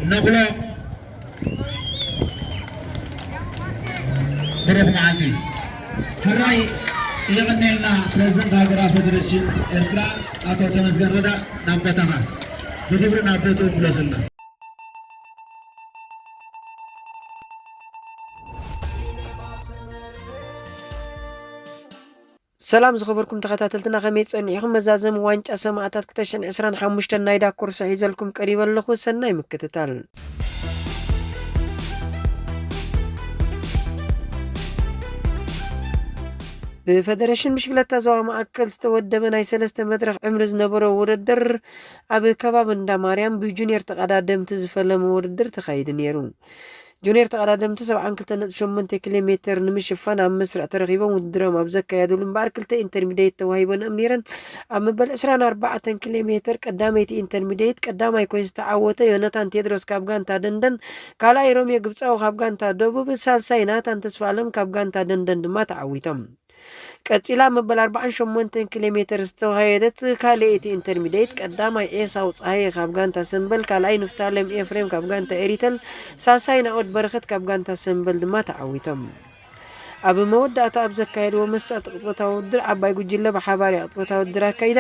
ነቕሎ ብሩኽ መዓልቲ። ሕራይ የቐንየልና ፕሬዝደንት ሃገራዊ ፌደሬሽን ኤርትራ ኣቶ ተመስገን ረዳ፣ ናብ ቦታኻ ብኽብሪ ናብ ቦትኡ ምለሱልና። ሰላም ዝኸበርኩም ተኸታተልትና፣ ከመይ ጸኒሕኩም? መዛዘሚ ዋንጫ ሰማእታት ክልተ ሽሕን ዕስራን ሓሙሽተን ናይ ዳኮርሶ ሒዘልኩም ቀሪበ ኣለኹ። ሰናይ ምክትታል። ብፈደረሽን ብሽክለታ ዞባ ማእከል ዝተወደበ ናይ ሰለስተ መድረኽ ዕምሪ ዝነበሮ ውድድር ኣብ ከባቢ እንዳ ማርያም ብጁኒየር ተቐዳደምቲ ዝፈለመ ውድድር ተኻይዱ ነይሩ። ጁኒየር ተቐዳደምቲ ሰብዓን ክልተን ነጥቢ ሸሞንተ ኪሎ ሜተር ንምሽፋን ኣብ መስርዕ ተረኺቦም ውድድሮም ኣብ ዘካየዱሉ እምበኣር ክልተ ኢንተርሚዲየት ተዋሂበንኦም ነይረን። ኣብ መበል ዕስራን ኣርባዕተን ኪሎ ሜተር ቀዳመይቲ ኢንተርሚዲየት ቀዳማይ ኮይኑ ዝተዓወተ ዮናታን ቴድሮስ ካብ ጋንታ ደንደን፣ ካልኣይ ሮሜ ግብፃዊ ካብ ጋንታ ደቡብ፣ ሳልሳይ ናታን ተስፋኣለም ካብ ጋንታ ደንደን ድማ ተዓዊቶም። ቀጺላ ኣብ መበል ኣርባዓን ሸሞንተን ኪሎ ሜተር ዝተኻየደት ካልኣይቲ ኢንተርሚዲየት ቀዳማይ ኤሳው ጸሃየ ካብ ጋንታ ሰምበል፣ ካልኣይ ንፍታለም ኤፍሬም ካብ ጋንታ ኤሪተል፣ ሳልሳይ ናኦድ በረኸት ካብ ጋንታ ሰምበል ድማ ተዓዊቶም። ኣብ መወዳእታ ኣብ ዘካየድዎ መሳጢ ቅጽበታዊ ውድድር ዓባይ ጉጅለ ብሓባር እያ ቅጽበታዊ ውድድር ኣካይዳ።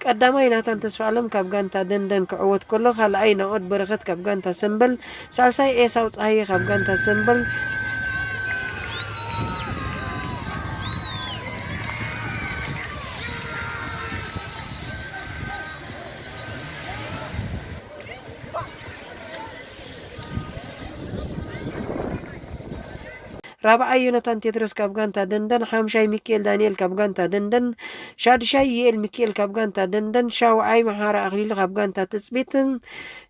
ቀዳማይ ናታን ተስፋኣለም ካብ ጋንታ ደንደን ክዕወት ከሎ፣ ካልኣይ ናኦድ በረኸት ካብ ጋንታ ሰምበል፣ ሳልሳይ ኤሳው ጸሃየ ካብ ጋንታ ሰምበል፣ ራብዓይ ዮናታን ቴድሮስ ካብ ጋንታ ደንደን፣ ሓምሻይ ሚኪኤል ዳንኤል ካብ ጋንታ ደንደን፣ ሻድሻይ ዩኤል ሚኪኤል ካብ ጋንታ ደንደን፣ ሻውዓይ መሓራ ኣኽሊሉ ካብ ጋንታ ትጽቢት፣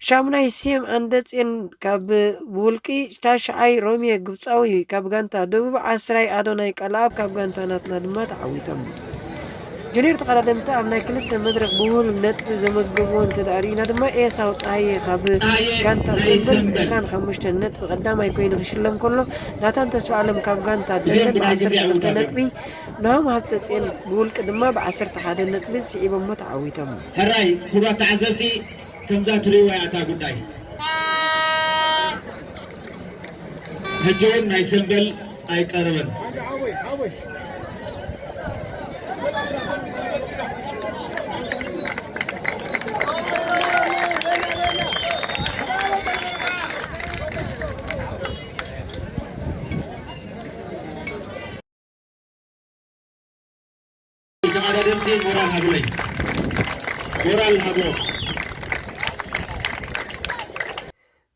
ሻሙናይ ሴም ኣንደጼን ካብ ብውልቂ፣ ታሽዓይ ሮሜ ግብጻዊ ካብ ጋንታ ደቡብ፣ ዓስራይ ኣዶናይ ቀለኣብ ካብ ጋንታ ናትና ድማ ተዓዊቶም። ጁኒየር ተቐዳደምቲ ኣብ ናይ ክልተ መድረኽ ብውህሉል ነጥቢ ዘመዝገብዎ እንተ ደኣ ርኢና ድማ ኤሳው ጸሃየ ካብ ጋንታ ሰምበል ዕስራን ሓሙሽተን ነጥቢ ቀዳማይ ኮይኑ ክሽለም ከሎ፣ ናታን ተስፋኣለም ካብ ጋንታ ደንደን ብዓሰርተ ክልተ ነጥቢ፣ ናሆም ሃብተጽዮን ብውልቂ ድማ ብዓሰርተ ሓደ ነጥቢ ስዒቦሞ ተዓዊቶም። ሕራይ ክቡራት ተዓዘብቲ፣ ከምዛ ትርእይዋ እያ እታ ጉዳይ። ሕጂ እውን ናይ ሰምበል ኣይቀረበን። ተቐዳደምቲ ሞራል ሃቡለይ። ሞራል ሃቦ።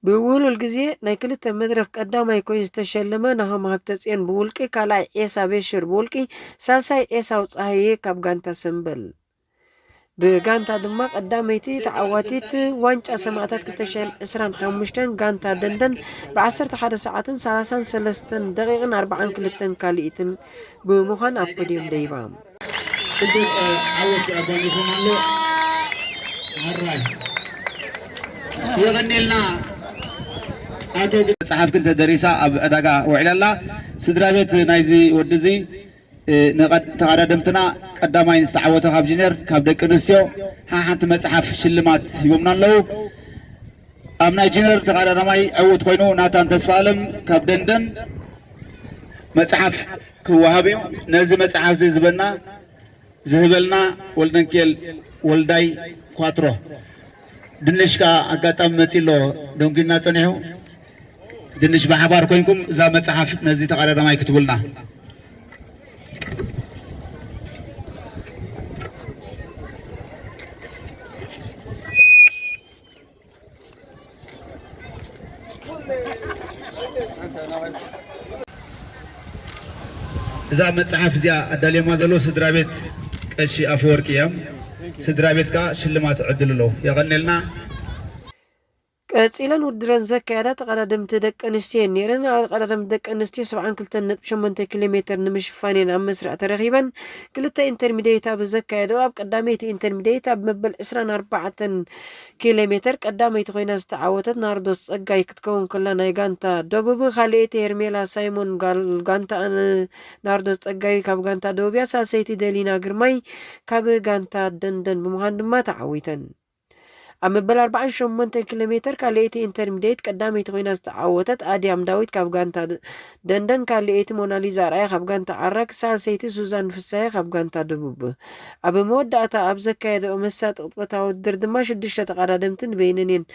ብውህሉል ግዜ ናይ ክልተ መድረኽ ቀዳማይ ኮይኑ ዝተሸለመ ናሆም ሃብተጽዮን ብውልቂ፣ ካልኣይ ኤሳ ቤሽር ብውልቂ፣ ሳልሳይ ኤሳው ጸሃየ ካብ ጋንታ ሰምበል። ብጋንታ ድማ ቀዳመይቲ ተዓዋቲት ዋንጫ ሰማእታት ክልተ ሽሕን ዕስራን ሓሙሽተን ጋንታ ደንደን ብዓሰርተ ሓደ ሰዓትን ሰላሳን ሰለስተን ደቂቕን ኣርባዓን ክልተን ካልኢትን ብምዃን ኣብ ፖድዮም ደይባ። ጽቡቕ፣ እ፣ ዓወት ኣጓኒፎም ኣሎ። ሕራይ። የቐንየልና ኣቶ ግ-፣ መጽሓፍ ክንተ ደሪሳ ኣብ ዕዳጋ ውዒላ ኣላ። ስድራ ቤት ናይዚ ወዲ እዚ፣ እ፣ ንቐድ-፣ ተቐዳደምትና ቀዳማይ ዝተዓወተ ካብ ጂነር፣ ካብ ደቂ ኣንስትዮ ሓ-፣ ሓንቲ መጽሓፍ ሽልማት ሂቦምና ኣለዉ። ኣብ ናይ ጂነር ተቐዳዳማይ ዕዉት ኮይኑ ናታን ተስፋኣለም ካብ ደንደን መጽሓፍ ክወሃብ እዩ። ነዚ መጽሓፍ እዚ ዝበና፣ ዝህበልና ወልደንኬል ወልዳይ ኳትሮ። ድንሽ ከኣ ኣጋጣሚ መጺ ኣሎ፣ ደንጉና ጸኒሑ። ድንሽ ብሓባር ኮይንኩም እዛ መጽሓፍ ነዚ ተቐዳዳማይ ክትቡልና። እዛ መጽሓፍ እዚኣ ኣዳልዮማ ዘለዉ ስድራ ቤት ቀሺ ኣፈወርቂ እዮም። ስድራ ቤት ከኣ ሽልማት ዕድል ኣለዉ። የቐንየልና። ቀጺለን ውድድረን ዘካየዳ ተቐዳደምቲ ደቂ ኣንስትዮ እየን ነይረን። ኣብ ተቐዳደምቲ ደቂ ኣንስትዮ ሰብዓን ክልተን ነጥቢ ሸሞንተ ኪሎ ሜተር ንምሽፋን እየን ኣብ መስርዕ ተረኺበን። ክልተ ኢንተርሚዲየት ኣብ ዘካየደኦ ኣብ ቀዳመይቲ ኢንተርሚዲየት ኣብ መበል ዕስራን ኣርባዕተን ኪሎ ሜተር ቀዳመይቲ ኮይና ዝተዓወተት ናርዶስ ጸጋይ ክትከውን ከላ፣ ናይ ጋንታ ደቡብ ካልኣይቲ ሄርሜላ ሳይሞን ጋል-፣ ጋንታ ን-፣ ናርዶስ ጸጋይ ካብ ጋንታ ደቡብ እያ። ሳልሰይቲ ደሊና ግርማይ ካብ ጋንታ ደንደን ብምዃን ድማ ተዓዊተን። ኣብ መበል ኣርባዓን ሸሞንተን ኪሎ ሜተር ካልኣይቲ ኢንተርሚዲየት ቀዳመይቲ ኮይና ዝተዓወተት ኣድያም ዳዊት ካብ ጋንታ ደንደን፣ ካልኣይቲ ሞናሊዛ ኣርኣያ ካብ ጋንታ ዓራግ፣ ሳልሰይቲ ሱዛን ፍሳየ ካብ ጋንታ ደቡብ። ኣብ መወዳእታ ኣብ ዘካየደኦ መሳጢ ቅጽበታዊ ውድድር ድማ ሽዱሽተ ተቐዳደምቲ ንበይነን እየን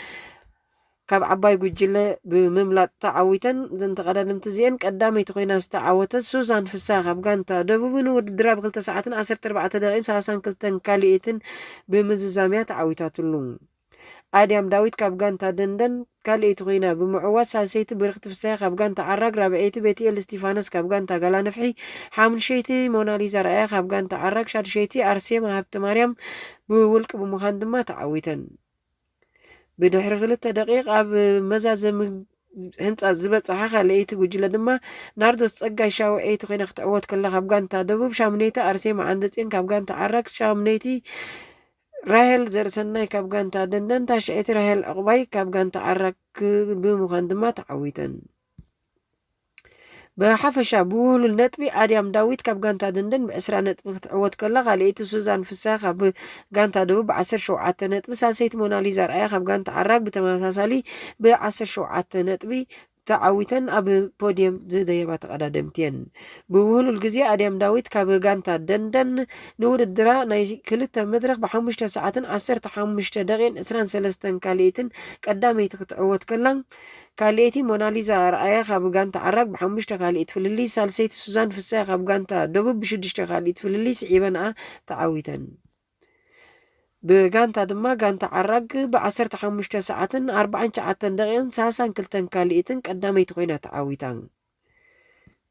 ካብ ዓባይ ጉጅለ ብምምላጥ ተዓዊተን። እዘን ተቐዳደምቲ እዚአን ቀዳመይቲ ኮይና ዝተዓወተት ሱዛን ፍሳሃ ካብ ጋንታ ደቡብ ንውድድራ ብክልተ ሰዓትን ዓሰርተ ኣርባዕተ ደቂቕን ሰላሳን ክልተን ካልኢትን ብምዝዛም እያ ተዓዊታትሉ። ኣድያም ዳዊት ካብ ጋንታ ደንደን ካልኣይቲ ኮይና ብምዕዋት፣ ሳልሰይቲ ብርኽቲ ፍሳሃ ካብ ጋንታ ዓራግ፣ ራብዐይቲ ቤትኤል እስቲፋኖስ ካብ ጋንታ ጋላነፍሒ፣ ሓሙሸይቲ ሞናሊዛ ራእያ ካብ ጋንታ ዓራግ፣ ሻድሸይቲ ኣርሴማ ሃብተማርያም ብውልቂ ብምዃን ድማ ተዓዊተን። ብድሕሪ ክልተ ደቂቕ ኣብ መዛዘሚ ህንጻ ዝበጽሓ ካልኣይቲ ጉጅለ ድማ ናርዶስ ጸጋይ ሻውዐይቲ ኮይና ክትዕወት ከላ፣ ካብ ጋንታ ደቡብ ሻምነይቲ ኣርሴማ ዓንደጽዮን ካብ ጋንታ ዓራግ፣ ሻምነይቲ ራሄል ዘርሰናይ ካብ ጋንታ ደንደን፣ ታሽዐይቲ ራሄል ዕቑባይ ካብ ጋንታ ዓራግ ብምዃን ድማ ተዓዊተን። ብሓፈሻ ብውህሉል ነጥቢ ኣድያም ዳዊት ካብ ጋንታ ደንደን ብዕስራ ነጥቢ ክትዕወት ከላ፣ ካልኣይቲ ሱዛን ፍስሃ ካብ ጋንታ ደቡብ ብዓሰርተ ሸውዓተ ነጥቢ፣ ሳልሰይቲ ሞናሊዛ ኣርኣያ ካብ ጋንታ ዓራግ ብተመሳሳሊ ብዓሰርተ ሸውዓተ ነጥቢ ተዓዊተን ኣብ ፖድየም ዝደየባ ተቐዳደምቲ እየን። ብውህሉል ግዜ ኣድያም ዳዊት ካብ ጋንታ ደንደን ንውድድራ ናይ ክልተ መድረኽ ብሓሙሽተ ሰዓትን ዓሰርተ ሓሙሽተ ደቂቕን ዕስራን ሰለስተን ካልኢትን ቀዳመይቲ ክትዕወት ከላ፣ ካልኣይቲ ሞናሊዛ ኣርኣያ ካብ ጋንታ ዓራግ ብሓሙሽተ ካልኢት ፍልልይ፣ ሳልሰይቲ ሱዛን ፍሳያ ካብ ጋንታ ደቡብ ብሽዱሽተ ካልኢት ፍልልይ ስዒበንኣ ተዓዊተን። ብጋንታ ድማ ጋንታ ዓራግ ብዓሰርተ ሓሙሽተ ሰዓትን ኣርባዓን ትሽዓተን ደቂቕን ሰላሳን ክልተን ካልኢትን ቀዳመይቲ ኮይና ተዓዊታ።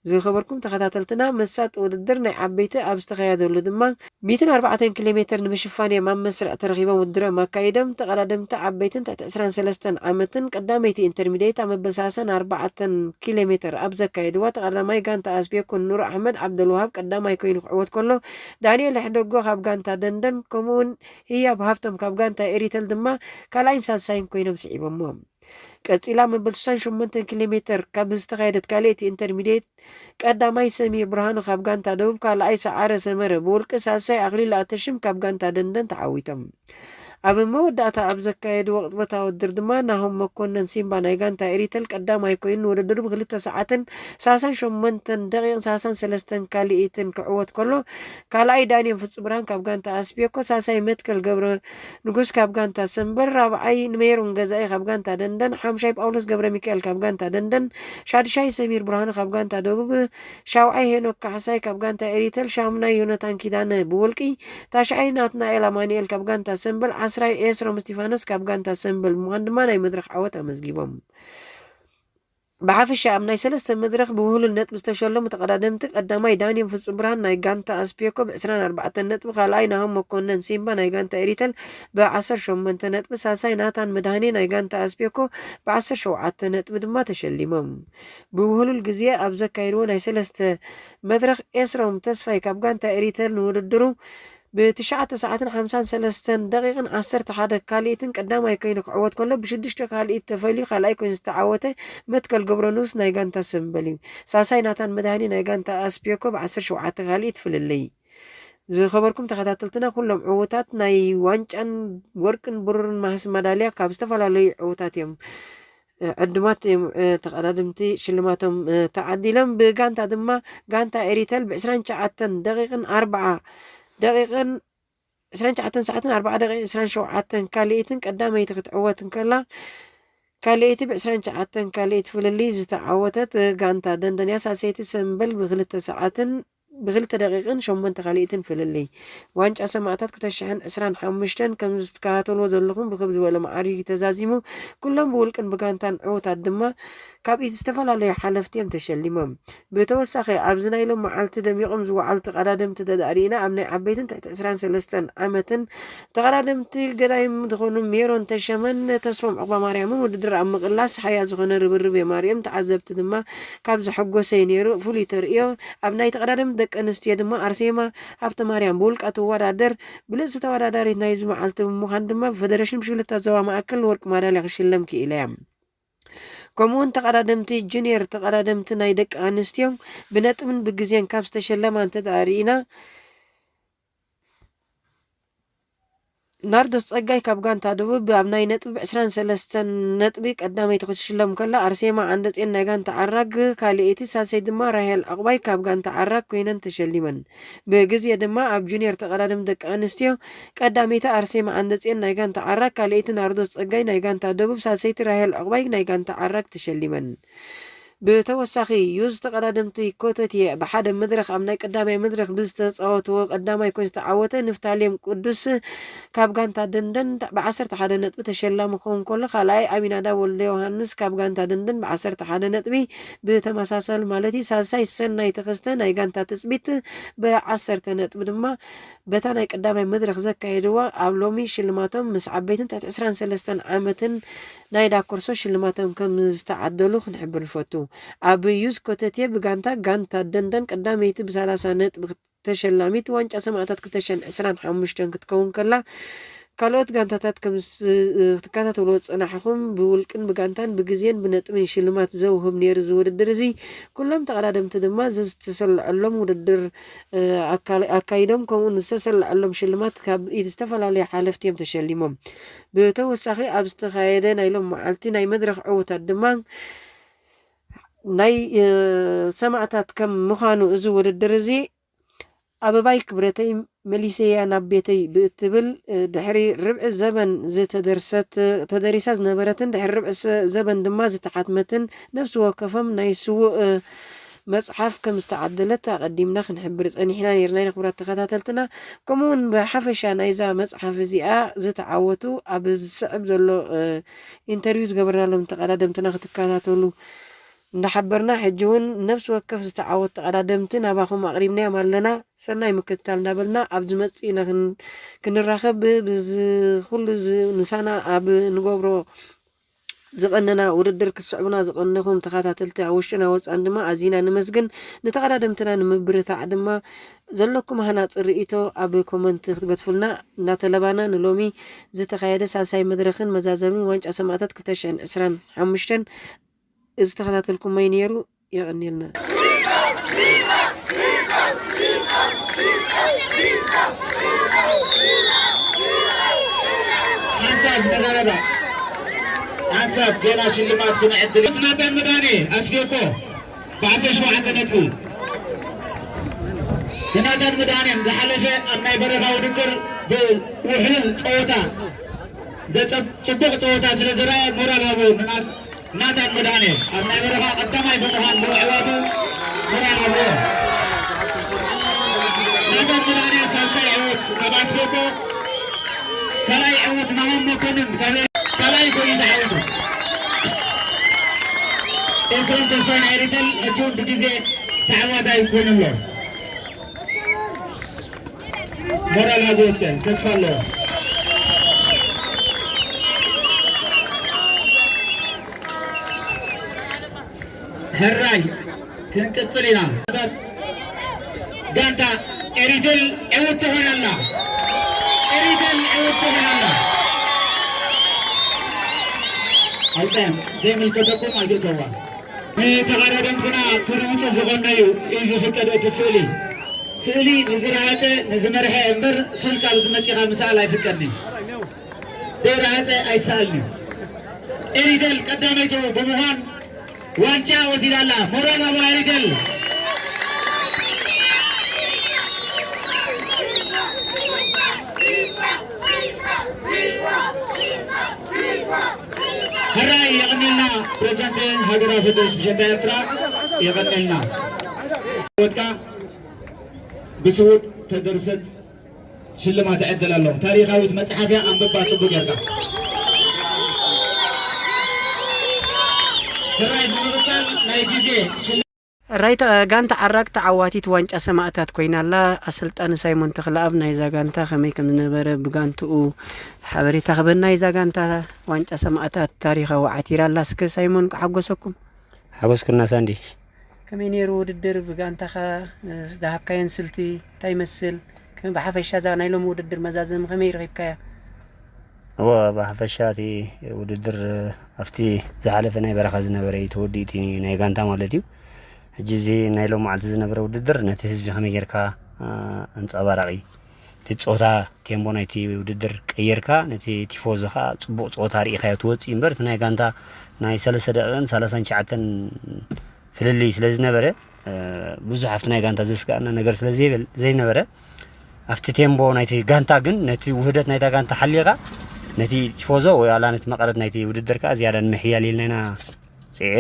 ዝኸበርኩም ተኸታተልትና፣ መሳጢ ውድድር ናይ ዓበይቲ ኣብ ዝተኻየደሉ ድማ ሚእትን ኣርባዕተን ኪሎ ሜትር ንምሽፋን እዮም ኣብ መስርዕ ተረኺቦም ውድድሮም ኣካይዶም። ተቐዳደምቲ ዓበይትን ትሕቲ ዕስራን ሰለስተን ዓመትን ቀዳመይቲ ኢንተርሚዲየት ኣብ መበል ሰላሳን ኣርባዕተን ኪሎ ሜትር ኣብ ዘካየድዋ፣ ተቐዳማይ ጋንታ ኣስቤኮ ኑር ኣሕመድ ዓብደልውሃብ ቀዳማይ ኮይኑ ክዕወት ከሎ፣ ዳንኤል ሕደጎ ካብ ጋንታ ደንደን ከምኡውን ህያብ ሃብቶም ካብ ጋንታ ኤሪተል ድማ ካልኣይን ሳልሳይን ኮይኖም ስዒቦሞ። ቀጺላ መበል ስሳን ሸሞንተን ኪሎ ሜትር ካብ ዝተኻየደት ካልኣይቲ ኢንተርሚዲየት፣ ቀዳማይ ሰሚር ብርሃኑ ካብ ጋንታ ደቡብ፣ ካልኣይ ሰዓረ ሰመረ ብውልቂ፣ ሳልሳይ ኣኽሊሉ ኣተሽም ካብ ጋንታ ደንደን ተዓዊቶም። ኣብ መወዳእታ ኣብ ዘካየድዎ ቅጽበታዊ ውድድር ድማ ናሆም መኮነን ሲምባ ናይ ጋንታ ኤሪተል ቀዳማይ ኮይኑ ንውድድሩ ብክልተ ሰዓትን ሰላሳን ሸሞንተን ደቂቕን ሰላሳን ሰለስተን ካልኢትን ክዕወት ከሎ፣ ካልኣይ ዳንኤል ፍጹም ብርሃን ካብ ጋንታ ኣስቤኮ፣ ሳልሳይ መትከል ገብረ ንጉስ ካብ ጋንታ ሰምበል፣ ራብዓይ ንሜሮን ገዛኢ ካብ ጋንታ ደንደን፣ ሓምሻይ ጳውሎስ ገብረ ሚካኤል ካብ ጋንታ ደንደን፣ ሻድሻይ ሰሚር ብርሃኑ ካብ ጋንታ ደቡብ፣ ሻውዓይ ሄኖክ ካሕሳይ ካብ ጋንታ ኤሪተል፣ ሻሙናይ ዮናታን ኪዳነ ብውልቂ፣ ታሽዓይ ናትናኤል ኣማኑኤል ካብ ጋንታ ሰምበል፣ ዓስራይ ኤስሮም እስቲፋኖስ ካብ ጋንታ ሰምበል ብምዃን ድማ ናይ መድረኽ ዓወት ኣመዝጊቦም። ብሓፈሻ ኣብ ናይ ሰለስተ መድረኽ ብውህሉል ነጥቢ ዝተሸለሙ ተቐዳደምቲ፣ ቀዳማይ ዳንኤል ፍጹም ብርሃን ናይ ጋንታ ኣስፔኮ ብዕስራን ኣርባዕተን ነጥቢ፣ ካልኣይ ናሆም መኮነን ሲምባ ናይ ጋንታ ኤሪተል ብዓሰርተ ሸሞንተ ነጥቢ፣ ሳልሳይ ናታን መድሃኔ ናይ ጋንታ ኣስፔኮ ብዓሰርተ ሸውዓተ ነጥቢ ድማ ተሸሊሞም። ብውህሉል ግዜ ኣብ ዘካየድዎ ናይ ሰለስተ መድረኽ ኤስሮም ተስፋይ ካብ ጋንታ ኤሪተል ንውድድሩ ብትሽዓተ ሰዓትን ሓምሳን ሰለስተን ደቂቕን ዓሰርተ ሓደ ካልኢትን ቀዳማይ ኮይኑ ክዕወት ከሎ፣ ብሽዱሽተ ካልኢት ተፈልዩ ካልኣይ ኮይኑ ዝተዓወተ መትከል ገብረንጉስ ናይ ጋንታ ሰምበል እዩ። ሳልሳይ ናታን መድሃኒ ናይ ጋንታ ኣስፔኮ ብዓሰርተ ሸውዓተ ካልኢት ፍልልይ። ዝኸበርኩም ተኸታተልትና፣ ኩሎም ዕዉታት ናይ ዋንጫን ወርቅን ብሩርን ማህስ ማዳልያ ካብ ዝተፈላለዩ ዕዉታት እዮም፣ እ፣ ዕዱማት እዮም፣ እ፣ ተቐዳደምቲ ሽልማቶም፣ እ፣ ተዓዲሎም። ብጋንታ ድማ ጋንታ ኤሪተል ብዕስራን ትሽዓተን ደቂቕን ኣርባዓ ደቂቕን ዕስራን ትሽዓተን ሰዓትን ኣርባዓ ደቂቕን ዕስራን ሸውዓተን ካልኢትን ቀዳመይቲ ክትዕወት እንከላ፣ ካልኣይቲ ብዕስራን ትሽዓተን ካልኢት ፍልልይ ዝተዓወተት ጋንታ ደንደን እያ። ሳልሰይቲ ሰምበል ብክልተ ሰዓትን ብክልተ ደቂቕን ሸሞንተ ካልኢትን ፍልልይ። ዋንጫ ሰማእታት ክልተ ሽሕን ዕስራን ሓሙሽተን ከም ዝትከታተልዎ ዘለኹም ብክብ ዝበለ መዓርግ ተዛዚሙ፣ ኩሎም ብውልቅን ብጋንታን ዕዉታት ድማ ካብ ኢድ ዝተፈላለዩ ሓለፍቲ እዮም ተሸሊሞም። ብተወሳኺ ኣብዚ ናይ ሎም መዓልቲ ደሚቖም ዝወዓሉ ተቐዳደምቲ ተዳእሪእና ኣብ ናይ ዓበይትን ትሕቲ ዕስራን ሰለስተን ዓመትን ተቐዳደምቲ ገዳይም ዝኾኑ ሜሮን ተሸመን ተስፎም ዕቑባማርያምን ውድድር ኣብ ምቕላስ ሓያ ዝኾነ ርብርብ የማሪኦም። ተዓዘብቲ ድማ ካብ ዘሐጎሰ እዩ ነይሩ ፍሉይ ተርእዮ። ኣብ ናይ ተቐዳደምቲ ደቂ ኣንስትዮ ድማ ኣርሴማ ሃብተማርያም ብውልቃ ትወዳደር። ብልጽቲ ተወዳዳሪት ናይዚ መዓልቲ ብምዃን ድማ ብፈደረሽን ብሽክለታ ዞባ ማእከል ወርቂ ማዳልያ ክሽለም ክኢላ እያ። ከምኡውን ተቐዳደምቲ ጁኒየር ተቐዳደምቲ ናይ ደቂ ኣንስትዮ ብነጥብን ብግዜን ካብ ዝተሸለማ እንተደኣ ርኢና፣ ናርዶስ ጸጋይ ካብ ጋንታ ደቡብ ኣብ ናይ ነጥቢ ዕስራን ሰለስተን ነጥቢ ቀዳመይቲ ክትሽለም ከላ፣ ኣርሴማ ዓንደጼን ናይ ጋንታ ዓራግ ካልኣይቲ፣ ሳልሰይቲ ድማ ራሄል ዕቑባይ ካብ ጋንታ ዓራግ ኮይነን ተሸሊመን። ብግዜ ድማ ኣብ ጁኒየር ተቐዳደምቲ ደቂ ኣንስትዮ ቀዳመይቲ ኣርሴማ ዓንደጼን ናይ ጋንታ ዓራግ፣ ካልኣይቲ ናርዶስ ጸጋይ ናይ ጋንታ ደቡብ፣ ሳልሰይቲ ራሄል ዕቑባይ ናይ ጋንታ ዓራግ ተሸሊመን። ብተወሳኺ ዩዝ ተቐዳደምቲ ኮተቴ ብሓደ መድረኽ ኣብ ናይ ቀዳማይ መድረኽ ብዝተፃወትዎ ቀዳማይ ኮይኑ ዝተዓወተ ንፍታሌም ቅዱስ ካብ ጋንታ ደንደን ብዓሰርተ ሓደ ነጥቢ ተሸላሚ ክኸውን ከሎ፣ ካልኣይ ኣሚናዳብ ወልደ ዮሃንስ ካብ ጋንታ ደንደን ብዓሰርተ ሓደ ነጥቢ ብተመሳሳሊ ማለት እዩ። ሳልሳይ ሰናይ ተኸስተ ናይ ጋንታ ትፅቢት ብዓሰርተ ነጥቢ ድማ በታ ናይ ቀዳማይ መድረኽ ዘካየድዋ ኣብ ሎሚ ሽልማቶም ምስ ዓበይትን ትሕቲ ዕስራን ሰለስተን ዓመትን ናይ ዳኮርሶ ሽልማቶም ከም ዝተዓደሉ ክንሕብር ንፈቱ። ኣብ ዩዝ ኮተቴ ብጋንታ፣ ጋንታ ደንደን ቀዳመይቲ ብሰላሳ ነጥቢ ተሸላሚት ዋንጫ ሰማእታት ክልተ ሽሕን ዕስራን ሓሙሽተን ክትከውን ከላ፣ ካልኦት ጋንታታት ከም ስ-፣ ክትከታተልዎ ዝጸናሕኹም ብውልቅን ብጋንታን ብግዜን ብነጥብን ሽልማት ዘውህብ ነይሩ እዚ ውድድር እዚ። ኩሎም ተቐዳደምቲ ድማ ዝተሰልዐሎም ውድድር፣ እ፣ ኣካል-፣ ኣካይዶም፣ ከምኡ ዝተሰልዐሎም ሽልማት ካብ ኢድ ዝተፈላለዩ ሓለፍቲ እዮም ተሸሊሞም። ብተወሳኺ ኣብ ዝተኻየደ ናይ ሎም መዓልቲ ናይ መድረኽ ዕውታት ድማ ናይ፣ እ፣ ሰማእታት ከም ምዃኑ እዚ ውድድር እዚ ኣበባይ ክብረተይ መሊሰያ ናብ ቤተይ ብእትብል፣ እ፣ ድሕሪ ርብዒ ዘበን ዝተደርሰት፣ እ፣ ተደሪሳ ዝነበረትን ድሕሪ ርብዒ ሰ-፣ ዘበን ድማ ዝተሓትመትን ነፍሲ ወከፎም ናይ ስዉእ፣ እ፣ መጽሓፍ ከም ዝተዓደለት ኣቐዲምና ክንሕብር ጸኒሕና ነይርና ኢና። ክቡራት ተኸታተልትና፣ ከምኡውን ብሓፈሻ ናይዛ መጽሓፍ እዚኣ ዝተዓወቱ ኣብ ዝስዕብ ዘሎ፣ እ፣ ኢንተርቪው ዝገበርናሎም ተቐዳደምትና ክትከታተሉ እንዳሓበርና፣ ሕጂ እውን ነፍሲ ወከፍ ዝተዓወቱ ተቐዳደምቲ ናባኹም ኣቕሪብናዮም ኣለና። ሰናይ ምክትታል እንዳበልና፣ ኣብ ዝመጽእ ኢና ክን-፣ ክንራኸብ። ብዚ ኩሉ እዚ ምሳና ኣብ ንገብሮ ዝቐነና ውድድር ክትስዕቡና ዝቐነኹም ተኸታተልቲ ኣብ ውሽጥን ኣብ ወጻእን ድማ ኣዚና ነመስግን። ንተቐዳደምትና ንምብርታዕ ድማ ዘለኩም ሃናጺ ርእይቶ ኣብ ኮመንት ክትገድፉልና እንዳተለባና፣ ንሎሚ ዝተኻየደ ሳልሳይ መድረኽን መዛዘምን ዋንጫ ሰማእታት ክልተ ሽሕን ዕስራን ሓሙሽተን ዝተኸታተልኩሞ እዩ ነይሩ። የቐንየልና። ሓንሳብ ተዛረባ። ሓንሳብ ገና ሽልማት ክንዕድል። ናታን መድሃኔ ኣስቤኮ ብዓሰርተ ሸውዓተ ነጥቢ። ንናታን መድሃኔ ዝሓለፈ ኣብ ናይ በረኻ ውድድር ብውሕሉል ጸወታ ዘጸብ-፣ ጽቡቕ ጸወታ ስለ ዝረኣየ ሞራል ሃቦ ንና-፣ ናታን መድሃኔ ኣብ ናይ በረኻ ቀዳማይ ብምዃን ብምዕዋቱ ሞራል ሃቦ። ናታን መድሃኔ ሳልሳይ ዕዉት ካብ ኣስቤኮ፣ ካልኣይ ዕዉት ናሆም መኮንን ካብ ካልኣይ ኮይኑ ተዓዊቱ። ኤፍሬም ተስፋይ ናይ ሪተል ሕጂ እውን ብግዜ ተዓዋታይ ኮይኑ ኣሎ። ሞራል ሃቦ እስከ፣ ተስፋ ኣለዎ። ሕራይ ክንቅጽል ኢና። ጋንታ ኤሪትል ዕውት ትኾን ኣላ። ኤሪትል ዕውት ትኾን ኣላ። ኣይፀን ዘይምልከተኩም ኣይትእተዋ። ንተቐዳደምትና ክርውፁ ዝቐነዩ እዩ ዝፍቀድ እቲ ስእሊ። ስእሊ ንዝረሃፀ ንዝመርሐ እምበር ሱልካ ዝመፂኻ ምስኣል ኣይፍቀድን እዩ። ዘይረሃፀ ኣይሰኣልን እዩ። ኤሪተል ቀዳመይቱ ብምዃን ዋንጫ ወሲዳ ኣላ። ሞራል ሃባ ኤሪተል። ሕራይ የቐንየልና ፕሬዝዳንት ሃገራዊ ፌደሬሽን ብሸታ ኤርትራ የቐንየልና። ወድካ ብስውድ ተደርሰት ሽልማት ዕድል ኣሎ። ታሪኻዊት መጽሓፍ እያ፣ ኣንብባ ጽቡቅ ጌርካ። ሕራይ ብምቕጻል ናይ ግዜ ሽል- ሕራይ ተ-፣ ጋንታ ዓራግ ተዓዋቲት ዋንጫ ሰማእታት ኮይና ኣላ። ኣሰልጣኒ ሳይሞን ተኽለኣብ ናይዛ ጋንታ ከመይ ከም ዝነበረ ብጋንትኡ ሓበሬታ ክበና። ናይዛ ጋንታ ዋንጫ ሰማእታት ታሪኻዊ ዓቲራ ኣላ። እስከ ሳይሞን ክሓጎሰኩም። ሓጎስኩና ሳንዲ። ከመይ ነይሩ ውድድር? ብጋንታኻ፣ እ፣ ዝሃብካየን ስልቲ እንታይ ይመስል? ከመይ ብሓፈሻ እዛ ናይ ሎሚ ውድድር መዛዘሚ ከመይ ረኺብካያ? እወ፣ ብሓፈሻ እቲ ውድድር፣ እ፣ ኣብቲ ዝሓለፈ ናይ በረኻ ዝነበረ እዩ ተወዲኡ፣ እቲ ናይ ጋንታ ማለት እዩ። ሕጂ እዚ ናይ ሎሚ መዓልቲ ዝነበረ ውድድር ነቲ ህዝቢ ከመይ ጌርካ፣ እ፣ ኣንጸባራቒ እቲ ጾታ ቴምቦ ናይቲ ውድድር ቀይርካ፣ ነቲ ቲፎዞ ከኣ ጽቡቕ ጸወታ ርኢኻዮ ትወጽእ እምበር፣ እቲ ናይ ጋንታ ናይ ሰለስተ ደቂቕን ሰላሳን ትሽዓተን ፍልልይ ስለ ዝነበረ፣ እ፣ ብዙሕ ኣብቲ ናይ ጋንታ ዘስግኣና ነገር ስለ ዘይበል-፣ ዘይነበረ፣ ኣብቲ ቴምቦ ናይቲ ጋንታ ግን፣ ነቲ ውህደት ናይታ ጋንታ ሓሊኻ፣ ነቲ ቲፎዞ ወይ ዋላ ነቲ መቐረት ናይቲ ውድድር ከኣ ዝያዳ ንምሕያል ኢልና ኢና ጽ-፣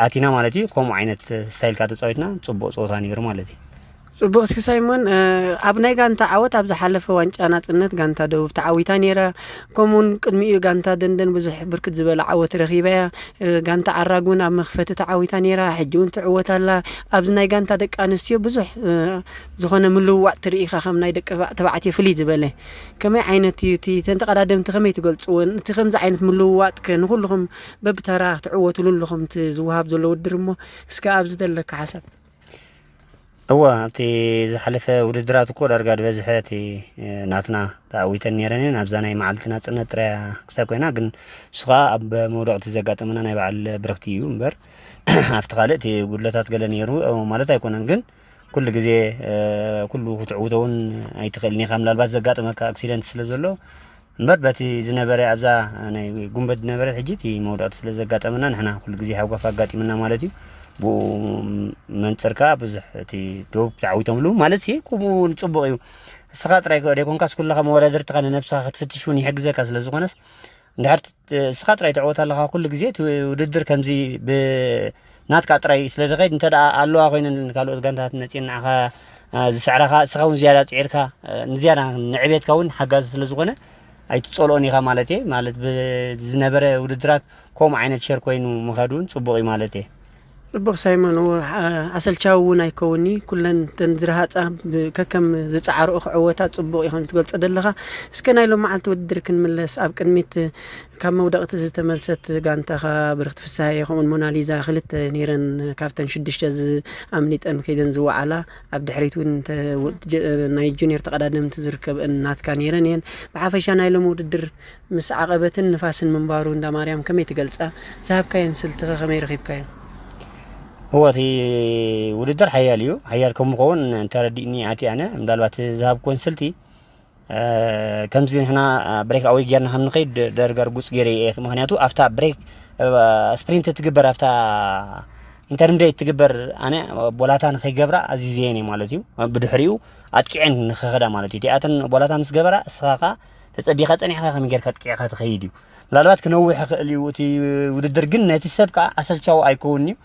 ኣቲና ማለት እዩ። ከምኡ ዓይነት ስታይል ከኣ ተጻዊትና፣ ጽቡቕ ጸወታ ነይሩ ማለት እዩ። ጽቡቕ። እስኪ ሳይሞን፣ እ፣ ኣብ ናይ ጋንታ ዓወት ኣብ ዝሓለፈ ዋንጫ ናጽነት ጋንታ ደቡብ ተዓዊታ ነይራ። ከምኡውን ቅድሚኡ ጋንታ ደንደን ብዙሕ ብርክት ዝበለ ዓወት ረኺባ እያ። እ፣ ጋንታ ዓራግ እውን ኣብ መኽፈቲ ተዓዊታ ነይራ። ሕጂ እውን ትዕወት ኣላ። ኣብዚ ናይ ጋንታ ደቂ ኣንስትዮ ብዙሕ፣ እ፣ ዝኾነ ምልውዋጥ ትርኢ ኢኻ፣ ከም ናይ ደቂ ተባዕትዮ ፍልይ ዝበለ። ከመይ ዓይነት እዩ እቲ፣ እተን ተቐዳደምቲ ከመይ ትገልጽወን? እቲ ከምዚ ዓይነት ምልውዋጥ ከ ንኹልኹም በብተራ ክትዕወትሉ ኣለኹም እቲ ዝወሃብ ዘሎ ውድድር እሞ፣ እስከ ኣብዚ ዘለካ ሓሳብ? እወ፣ ኣብቲ ዝሓለፈ ውድድራት እኮ ዳርጋ ዝበዝሐ እቲ፣ እ፣ ናትና ተኣዊተን ነይረን እየን። ኣብዛ ናይ መዓልቲ ናጽነት ጥራይ ክሳብ ኮይና፣ ግን እሱ ኸኣ ኣብ መውደቕቲ ዘጋጠመና ናይ በዓል ብርኽቲ እዩ እምበር፣ ኣብቲ ካልእ እቲ ጉድለታት ገለ ነይሩ ማለት ኣይኮነን። ግን ኩሉ ግዜ፣ እ፣ ኩሉ ክትዕውቶ እውን ኣይትኽእልን ኢኻ። ምናልባት ዘጋጥመካ ኣክሲደንት ስለ ዘሎ እምበር፣ በቲ ዝነበረ፣ ኣብዛ ናይ ጉንበት ዝነበረት ሕጂ እቲ መውደቕቲ ስለ ዘጋጠመና፣ ንሕና ኩሉ ግዜ ሃጓፍ ኣጋጢምና ማለት እዩ። ብኡ መንጽር ከኣ ብዙሕ እቲ ዶብ ተዓዊቶም ኣለዉ ማለት እዩ። ከምኡ እውን ጽቡቕ እዩ። እስኻ ጥራይ ከ-፣ ዘይኮንካስ ኩልኻ መወዳድርትኻ ንነብስኻ ክትፍትሽ እውን ይሕግዘካ ስለ ዝኾነስ፣ እንድሕር ት-፣ እስኻ ጥራይ ትዕወት ኣለኻ ኩሉ ግዜ፣ እቲ ውድድር ከምዚ ብ-፣ ናትካ ጥራይ ስለ ዝኸይድ፣ እንተ ደኣ ኣለዋ ኮይነን ካልኦት ጋንታታት መጺኤን ንዓኻ፣ እ፣ ዝስዕራኻ፣ እስኻ እውን ዝያዳ ጽዒርካ፣ እ፣ ንዝያዳ ንዕቤትካ እውን ሓጋዚ ስለ ዝኾነ፣ ኣይትጸልኦን ኢኻ ማለት እየ። ማለት ብዝነበረ ውድድራት ከምኡ ዓይነት ሸር ኮይኑ ምኻዱ እውን ጽቡቕ እዩ ማለት እየ። ጽቡቕ ሳይሞን፣ እወ፣ ሓ-፣ ኣሰልቻዊ እውን ኣይከውን'ዩ። ኩለን እተን ዝረሃጻ ብ-፣ ከከም ዝጸዓርኦ ክዕወታ ጽቡቕ እዩ ከም ትገልጾ ዘለኻ። እስከ ናይ ሎመዓልቲ ውድድር ክንምለስ፣ ኣብ ቅድሚት ካብ መውደቕቲ ዝተመልሰት ጋንታኻ ብርኽቲ ፍስሃየ ከምኡን ሞናሊዛ ክልተ ነይረን፣ ካብተን ሽዱሽተ ዝ-፣ ኣምሊጠን ከይደን ዝወዓላ፣ ኣብ ድሕሪት እውን ተ-፣ ው-፣ ጀ-፣ ናይ ጁኒየር ተቐዳደምቲ ዝርከብአን ናትካ ነይረን እየን። ብሓፈሻ ናይ ሎሚ ውድድር ምስ ዓቐበትን ንፋስን ምንባሩ እንዳ ማርያም ከመይ ትገልጻ? ዝሃብካየን ስልትኸ ከመይ ረኺብካዮ? እወ፣ እቲ ውድድር ሓያል እዩ። ሓያል ከም ምኸውን እንተረዲእኒ ኣቲ ኣነ፣ ምናልባት ዝሃብኩወን ስልቲ፣ እ፣ ከምዚ ንሕና ብሬክ ኣወይ ጌርና ከም ንኸይድ ደ-፣ ደርጋ ርጉጽ ገይረ እየ። ምኽንያቱ ኣብታ ብሬክ፣ እ፣ ስፕሪንት ትግበር፣ ኣብታ ኢንተርሚዲየት ትግበር፣ ኣነ ቦላታ ንኸይገብራ ኣዚዘየን እየ ማለት እዩ። ብድሕሪኡ ኣጥቂዐን ንኸኸዳ ማለት እዩ። እቲኣተን ቦላታ ምስ ገበራ፣ እስኻ ኸኣ ተጸቢኻ ጸኒሕካ ከመይ ጌርካ ኣጥቂዕካ ትኸይድ እዩ። ምናልባት ክነውሕ ይኽእል እዩ እቲ ውድድር፣ ግን ነቲ ሰብ ከኣ ኣሰልቻዊ ኣይከውን'ዩ።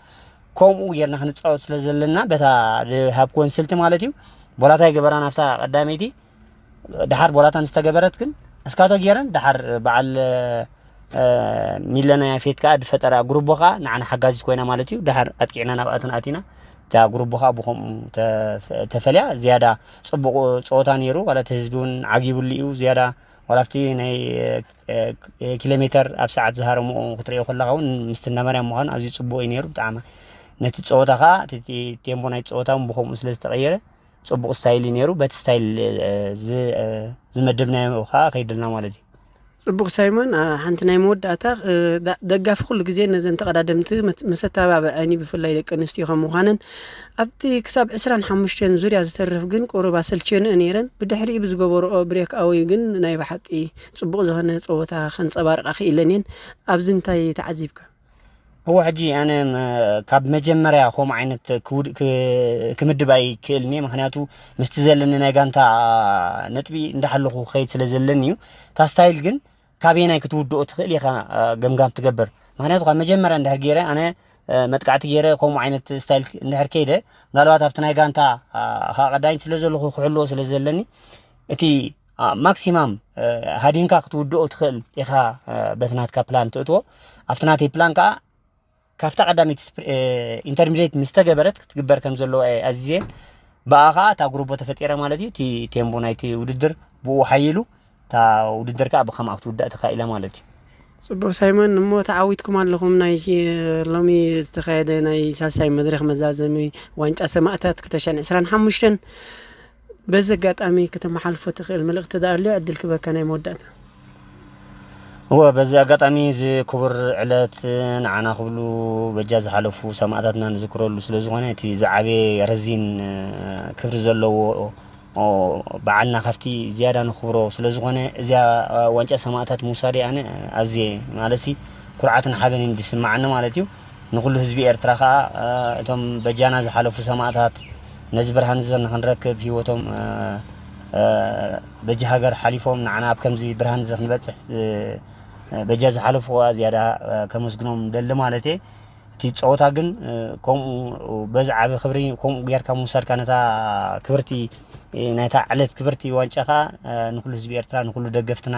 ከምኡ ጌርና ክንጻወት ስለ ዘለና፣ በታ ዝሃብኩወን ስልቲ ማለት እዩ፣ ቦላታ ይገበራ ናብታ ቀዳመይቲ፣ ደሓር ቦላታ ምስ ተገበረት ግን እስካቶ ጌረን፣ ደሓር በዓል፣ እ፣ ሚለና ያፌት ከኣ ዝፈጠራ ጉሩቦ ከኣ ንዓና ሓጋዚት ኮይና ማለት እዩ። ደሓር ኣጥቂዕና ናብኣተን ኣቲና፣ እታ ጉሩቦ ከኣ ብኸምኡ ተፈ-፣ ተፈልያ። ዝያዳ ጽቡቕ ጸወታ ነይሩ። ዋላ እቲ ህዝቢ እውን ዓጊቡሉ እዩ። ዝያዳ ዋላ ኣብቲ ናይ፣ እ፣ እ፣ ኪሎ ሜተር ኣብ ሰዓት ዝሃረምኡ ክትርእዮ ከለኻ እውን ምስቲ እንዳ ማርያም ምዃኑ ኣዝዩ ጽቡቕ እዩ ነይሩ ብጣዕሚ። ነቲ ጸወታ ከኣ እቲ፣ እቲ ቴምቦ ናይ ጸወታ እውን ብኸምኡ ስለ ዝተቐየረ ጽቡቕ ስታይል እዩ ነይሩ። በቲ ስታይል፣ እ፣ ዝ-፣ እ፣ ዝመደብናዮ ከኣ ከይደልና ማለት እዩ። ጽቡቕ ሳይሞን፣ ኣ፣ ሓንቲ ናይ መወዳእታ፣ እ፣ ዳ-፣ ደጋፊ ኩሉ ግዜ ነዘን ተቐዳደምቲ መት-፣ መሰተባብዐን እዩ፣ ብፍላይ ደቂ ኣንስትዮ ከም ምዃነን። ኣብቲ ክሳብ ዕስራን ሓሙሽተን ዙርያ ዝተርፍ ግን ቁሩብ ኣሰልችዮንኦ ነይረን። ብድሕሪኡ ብዝገበርኦ ብሬክ ኣወይ ግን ናይ ብሓቂ ጽቡቕ ዝኾነ ጸወታ ከንጸባርቓ ክኢለን እየን። ኣብዚ እንታይ ተዓዚብካ? እወ፣ ሕጂ ኣነ መ-፣ ካብ መጀመርያ ከምኡ ዓይነት ክውድ-፣ ክ-፣ ክምድብ ኣይክእልን እየ። ምኽንያቱ ምስቲ ዘለኒ ናይ ጋንታ ነጥቢ እንዳሓለኹ ክኸይድ ስለ ዘለኒ እዩ። እታ ስታይል ግን ካበየናይ ክትውድኦ ትኽእል ኢኻ፣ እ፣ ገምጋም ትገብር። ምኽንያቱ ካብ መጀመርያ እንድሕር ገይረ ኣነ፣ እ፣ መጥቃዕቲ ገይረ ከምኡ ዓይነት ስታይል እንድሕር ከይደ፣ ምናልባት ኣብቲ ናይ ጋንታ፣ እ፣ ከኣ ቀዳይት ስለ ዘለኹ ክሕልዎ ስለ ዘለኒ፣ እቲ፣ እ፣ ማክሲማም፣ እ፣ ሃዲንካ ክትውድኦ ትኽእል ኢኻ፣ እ፣ በቲ ናትካ ፕላን ትእትዎ። ኣብቲ ናተይ ፕላን ከኣ ካብታ ቀዳመይቲ ስፕ-፣ እ፣ ኢንተርሚዲየት ምስ ተገበረት ክትግበር ከም ዘለዎ እየ ኣዚዘ። ብኣ ኸኣ እታ ጉሩቦ ተፈጢራ ማለት እዩ። እቲ ቴምቦ ናይቲ ውድድር ብኡ ሓይሉ፣ እታ ውድድር ከኣ ብኸምኣ ክትውዳእ ተኻኢላ ማለት እዩ። ጽቡቕ ሳይሞን፣ እሞ ተዓዊትኩም ኣለኹም። ናይ ሎሚ ዝተኻየደ ናይ ሳልሳይ መድረኽ መዛዘሚ ዋንጫ ሰማእታት ክልተ ሽሕን ዕስራን ሓሙሽተን በዚ ኣጋጣሚ ከተመሓልፎ ትኽእል መልእኽቲ ደኣ ኣሎ? ዕድል ክበካ ናይ መወዳእታ። እወ፣ በዚ ኣጋጣሚ እዚ ክቡር ዕለት ንዓና ክብሉ በጃ ዝሓለፉ ሰማእታትና ንዝክረሉ ስለ ዝኾነ፣ እቲ ዝዓበየ ረዚን ክብሪ ዘለዎ ኦ፣ በዓልና ካብቲ ዝያዳ ንኽብሮ ስለ ዝኾነ፣ እዚኣ ዋንጫ ሰማእታት ምውሳደይ ኣነ ኣዝየ፣ ማለትሲ፣ ኩርዓትን ሓበንን ዝስምዓኒ ማለት እዩ። ንኹሉ ህዝቢ ኤርትራ ከኣ፣ እቶም በጃና ዝሓለፉ ሰማእታት፣ ነዚ ብርሃን እዚ ንኽንረክብ፣ ህይወቶም፣ እ፣ እ፣ በጃ ሃገር ሓሊፎም ንዓና ኣብ ከምዚ ብርሃን እዚ ክንበጽሕ፣ እ፣ በጃ ዝሓለፉ ከኣ ዝያዳ፣ እ፣ ከመስግኖም ደሊ ማለት እየ። እቲ ጸወታ ግን፣ እ፣ ከምኡ በዚ ዓቢ ክብሪ ከምኡ ጌርካ ምውሳድካ ነታ ክብርቲ፣ እ፣ ናይታ ዕለት ክብርቲ ዋንጫ ከኣ፣ እ፣ ንኹሉ ህዝቢ ኤርትራ፣ ንኹሉ ደገፍትና፣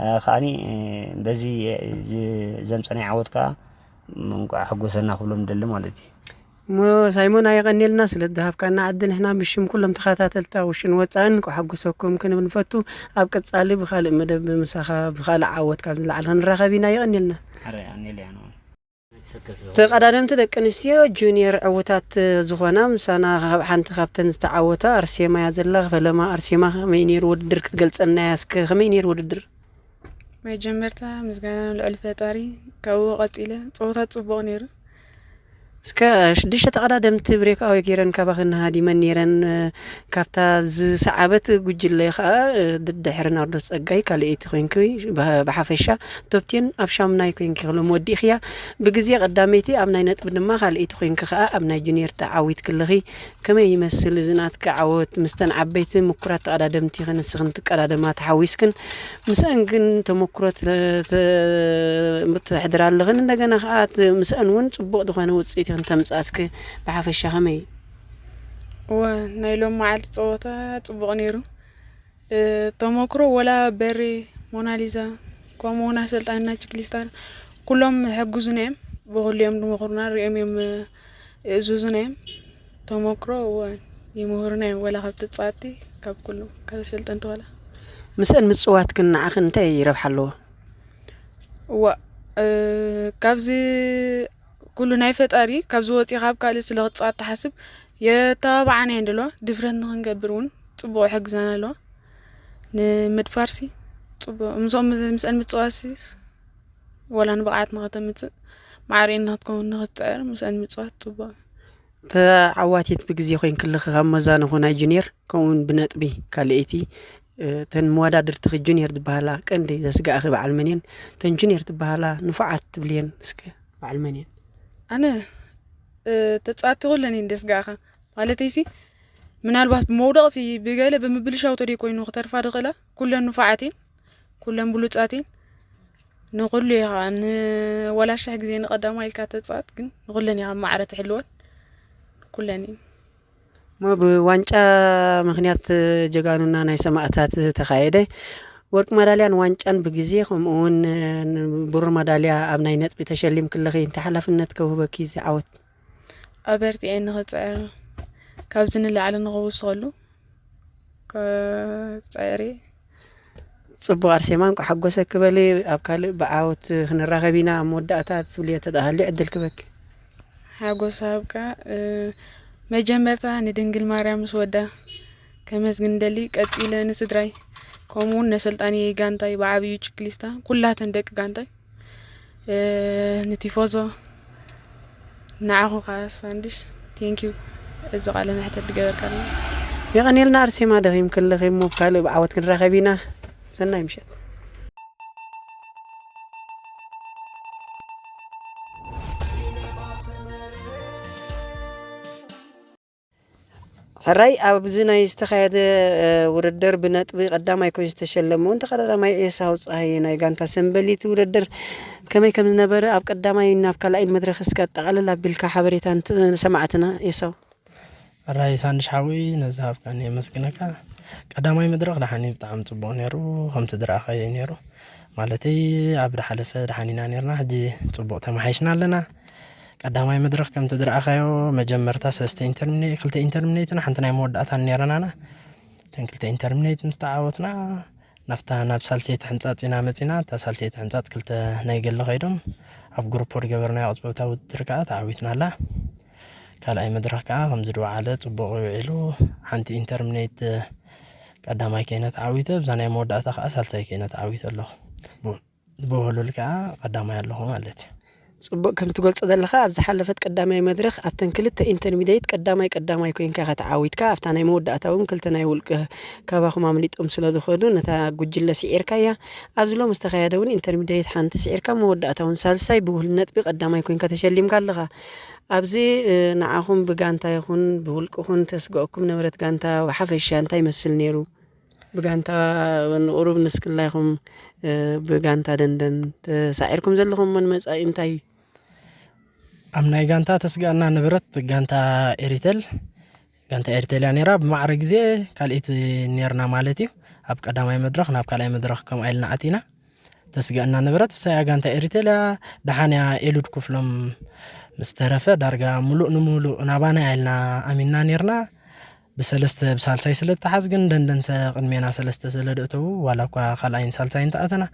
እ፣ ከኣኒ፣ እ፣ በዚ፣ እ፣ ዝ-፣ ዘምጸናይ ዓወት ከኣ እንቋዕ ሓጎሰና ክብሎም ደሊ ማለት እዩ። እሞ ሳይሞን ኣየቐንየልና ስለ ዝሃብካና ዕድል፣ ንሕና ብሽም ኩሎም ተኸታተልታ ውሽን ወጻእን እንቋዕ ሓጎሰኩም ክንብል ንፈቱ። ኣብ ቀጻሊ ብኻልእ መደብ ምሳኻ ብኻልእ ዓወት ካብ ንላዕሊ ክንራኸብ ኢና። የቐንየልና። ኣረ፣ ኣንየለያ ነው። ተቐዳደምቲ ደቂ ኣንስትዮ ጁኒየር ዕዉታት ዝኾና፣ ምሳና ካብ ሓንቲ ካብተን ዝተዓወታ ኣርሴማ እያ ዘላ። ፈለማ ኣርሴማ፣ ከመይ ነይሩ ውድድር ክትገልጸልና እያ? እስከ ከመይ ነይሩ ውድድር? መጀመርታ ምስጋና ንልዑል ፈጣሪ፣ ካብኡ ቀጺለ ጸወታ ጽቡቕ ነይሩ። እስከ ሽዱሽተ ተቐዳደምቲ ብሬክኣወይ ገይረን ካባኽን ሃዲመን ነይረን። ካብታ ዝሰዓበት ጉጅለ ኸኣ፣ እ፣ ደድሕሪ ናርዶስ ጸጋይ ካልኣይቲ ኮይንኪ፣ ብ-፣ ብሓፈሻ ቶፕ ቴን ኣብ ሻምናይ ኮይንኪ ክሎም ወዲእኽያ። ብግዜ ቀዳመይቲ ኣብ ናይ ነጥቢ ድማ ካልኣይቲ ኮይንኪ ኸኣ ኣብ ናይ ጁኒየር ተዓዊትክለኺ። ከመይ ይመስል እዚ ናትኪ ዓወት? ምስተን ዓበይቲ ምኩራት ተቐዳደምቲ ኽን ንስኽን ትቀዳደማ ተሓዊስክን፣ ምስአን ግን ተመኩሮ ት-፣ ት-፣ ተሕድራ ኣለኽን፣ እንደገና ኸኣ ት-፣ ምስአን እውን ጽቡቕ ዝኾነ ውጽኢት ኢኽን ተምጽኣስኪ። ብሓፈሻ ከመይ? እወ፣ ናይ ሎም መዓልቲ ጸወታ ጽቡቕ ነይሩ። እ፣ ተመክሮ ወላ በሬ፣ ሞናሊዛ፣ ከምኡ እውን ኣሰልጣንና ችክሊስታን ኩሎም ይሕግዙና እዮም። ብኹሉ እዮም ዝመኽሩና፣ ሪኦም እዮም፣ እ፣ ይእዝዙና እዮም። ተመክሮ፣ እወ፣ ይምህሩና እዮም። ወላ ካብ ተጻወትቲ፣ ካብ ኩሉ፣ ካብ ኣሰልጠንቲ ወላ። ምስአን ምጽዋትክን ንዓኽን እንታይ ረብሓ ኣለዎ? እወ፣ እ፣ ካብዚ ኩሉ ናይ ፈጣሪ፣ ካብዚ ወፂኻ ኣብ ካልእ ስለ ክትፃወት ትሓስብ፣ የተባብዓና እየን ዘለዋ። ድፍረት ንኽንገብር እውን ፅቡቕ ይሕግዘና ኣለዋ። ንምድፋርሲ ፅቡቕ፣ ምስኦም፣ ምስአን ምፅዋትሲ፣ ወላ ንብቕዓት ንኸተምፅእ፣ ማዕረ ንኽትከውን ንኽትፅዕር፣ ምስአን ምፅዋት ፅቡቕ እዩ። ተዓዋቲት ብግዜ ኮይንክለኺ ካብ መዛንኹ ናይ ጁኒየር፣ ከምኡ እውን ብነጥቢ ካልኣይቲ፣ እ፣ እተን መወዳድርትኺ ጁኒየር ዝበሃላ ቀንዲ ዘስግኣኺ በዓል መን እየን? እተን ጁኒየር ዝበሃላ ንፉዓት ትብልየን እስከ በዓል መን እየን? ኣነ፣ እ፣ ተጻወትቲ ኩለን እየን ዘስግኣኻ። ማለተይሲ፣ ምናልባት ብመውደቕቲ ብገለ ብምብልሻው ተደይ ኮይኑ ክተርፋ ዝኽእላ፣ ኩለን ንፉዓት እየን፣ ኩለን ብሉጻት እየን። ንኹሉ እየ ኸዓ፣ ን-፣ ወላ ሽሕ ግዜ ንቐዳማይ ኢልካ ተጻወት፣ ግን ንኹለን እየ ኣብ ማዕረ ትሕልወን። ኩለን እየን። እሞ ብዋንጫ ምኽንያት ጀጋኑና ናይ ሰማእታት ዝተኻየደ ወርቂ ማዳልያን ዋንጫን ብግዜ፣ ከምኡ እውን ብሩር ማዳልያ ኣብ ናይ ነጥቢ ተሸሊምክለኺ፣ እንታይ ሓላፍነት ከውህበኪ እዚ ዓወት? ኣበርቲዐ ንኽጽዕር፣ ካብዚ ንላዕሊ ንኽውስኸሉ ክጽዕር እየ። ጽቡቕ ኣርሴማ፣ እንቋዕ ሓጎሰኪ በሊ። ኣብ ካልእ ብዓወት ክንራኸብ ኢና። ኣብ መወዳእታ ትብልዮ ተደኣ ሃልዩ ዕድል ክበኪ። ሓጎስ ሃብካ። እ፣ መጀመርታ ንድንግል ማርያም ምስ ወዳ ከመስግን ደሊ፣ ቀጺለ ንስድራይ፣ ከምኡ እውን ነሰልጣኒ ጋንታይ ብዓብዩ ችክሊስታ፣ ኩላተን ደቂ ጋንታይ፣ እ፣ ንቲፎዞ፣ ንዓኹ ኸዓ ሳንድሽ፣ ቴንኪዩ፣ እዚ ቃለ መሕተት ዝገበርካልና። የቐንየልና ኣርሴማ፣ ደኺምክለኺ እሞ፣ ኣብ ካልእ ብዓወት ክንራኸብ ኢና። ሰናይ ምሸት። ሕራይ፣ ኣብዚ ናይ ዝተኻየደ፣ እ፣ ውድድር ብነጥቢ ቀዳማይ ኮይኑ ዝተሸለመ እውን ተቐዳዳማይ ኤሳው ጸሃየ ናይ ጋንታ ሰንበሊት ውድድር ከመይ ከም ዝነበረ ኣብ ቀዳማይ ናብ ካልኣይን መድረኽ እስከ ኣጠቓልል ኣቢልካ ሓበሬታ ንት-፣ ንሰማዕትና ኤሳው። ሕራይ ሳንድሽ ሓወይ፣ ነዚ ሃብካኒ የመስግነካ። ቀዳማይ መድረኽ ደሓን እዩ፣ ብጣዕሚ ጽቡቕ ነይሩ፣ ከምቲ ዝረኣኻዮ እዩ ነይሩ። ማለተይ ኣብ ዝሓለፈ ደሓን ኢና ነይርና፣ ሕጂ ጽቡቕ ተመሓይሽና ኣለና። ቀዳማይ መድረኽ ከምቲ ዝረኣኻዮ መጀመርታ ሰለስተ ኢንተርሚኔ-፣ ክልተ ኢንተርሚኔትን ሓንቲ ናይ መወዳእታን ነይረናና። እተን ክልተ ኢንተርሚኔት ምስ ተዓወትና ናብታ፣ ናብ ሳልሰይቲ ሕንጻጽ ኢና መጺና። እታ ሳልሰይቲ ሕንጻጽ ክልተ ናይ ገለ ከይዶም ኣብ ግሩፕ ዝገበርናዮ ቅጽበታዊ ውድድር ከኣ ተዓዊትና ኣላ። ካልኣይ መድረኽ ከኣ ከምዚ ዝወዓለ ጽቡቕ ውዒሉ፣ ሓንቲ ኢንተርሚኔት ቀዳማይ ኮይነ ተዓዊተ፣ ብዛ ናይ መወዳእታ ከኣ ሳልሳይ ኮይነ ተዓዊተ ኣለኹ። ብ-፣ ብውህሉል ከኣ ቀዳማይ ኣለኹ ማለት እዩ። ጽቡቕ ከም ትገልጾ ዘለኻ፣ ኣብ ዝሓለፈት ቀዳማይ መድረኽ ኣብተን ክልተ ኢንተርሚድየት ቀዳማይ ቀዳማይ ኮይንካ ኢኻ ተዓዊትካ። ኣብታ ናይ መወዳእታ እውን ክልተ ናይ ውልቂ ካባኹም ኣምሊጦም ስለ ዝኸዱ፣ ነታ ጉጅለ ስዒርካያ። ኣብዚ ሎሚ ዝተኻየደ እውን ኢንተርሚድየት ሓንቲ ስዒርካ፣ መወዳእታ እውን ሳልሳይ ብውህሉል ነጥቢ ቀዳማይ ኮይንካ ተሸሊምካ ኣለኻ። ኣብዚ፣ እ፣ ንዓኹም ብጋንታ ይኹን ብውልቅኹም ተስግኦኩም ነበረት ጋንታ ብሓፈሻ እንታይ ይመስል ነይሩ? ብጋንታ ንቁሩብ ንስክላይኹም፣ እ፣ ብጋንታ ደንደን ተሳዒርኩም ዘለኹም እሞ ንመጻኢ እንታይ? ኣብ ናይ ጋንታ ተስግኣና ነበረት ጋንታ ኤሪተል፣ ጋንታ ኤሪተል እያ ነይራ። ብማዕረ ግዜ ካልኣይቲ ነይርና ማለት እዩ። ኣብ ቀዳማይ መድረኽ ናብ ካልኣይ መድረኽ ከምኣ ኢልና ኣቲና። ተስግኣና ነበረት እሳ እያ ጋንታ ኤሪተል እያ። ደሓን እያ ኤሉድ ክፍሎም ምስ ተረፈ ዳርጋ ምሉእ ንምሉእ ናባና እያ ኢልና ኣሚንና ነይርና። ብሰለስተ ብሳልሳይ ስለ እተሓዝ ግን ደንደንሰ ቅድሜና ሰለስተ ስለ ደእተዉ ዋላ እኳ ካልኣይን ሳልሳይን ተኣተና፣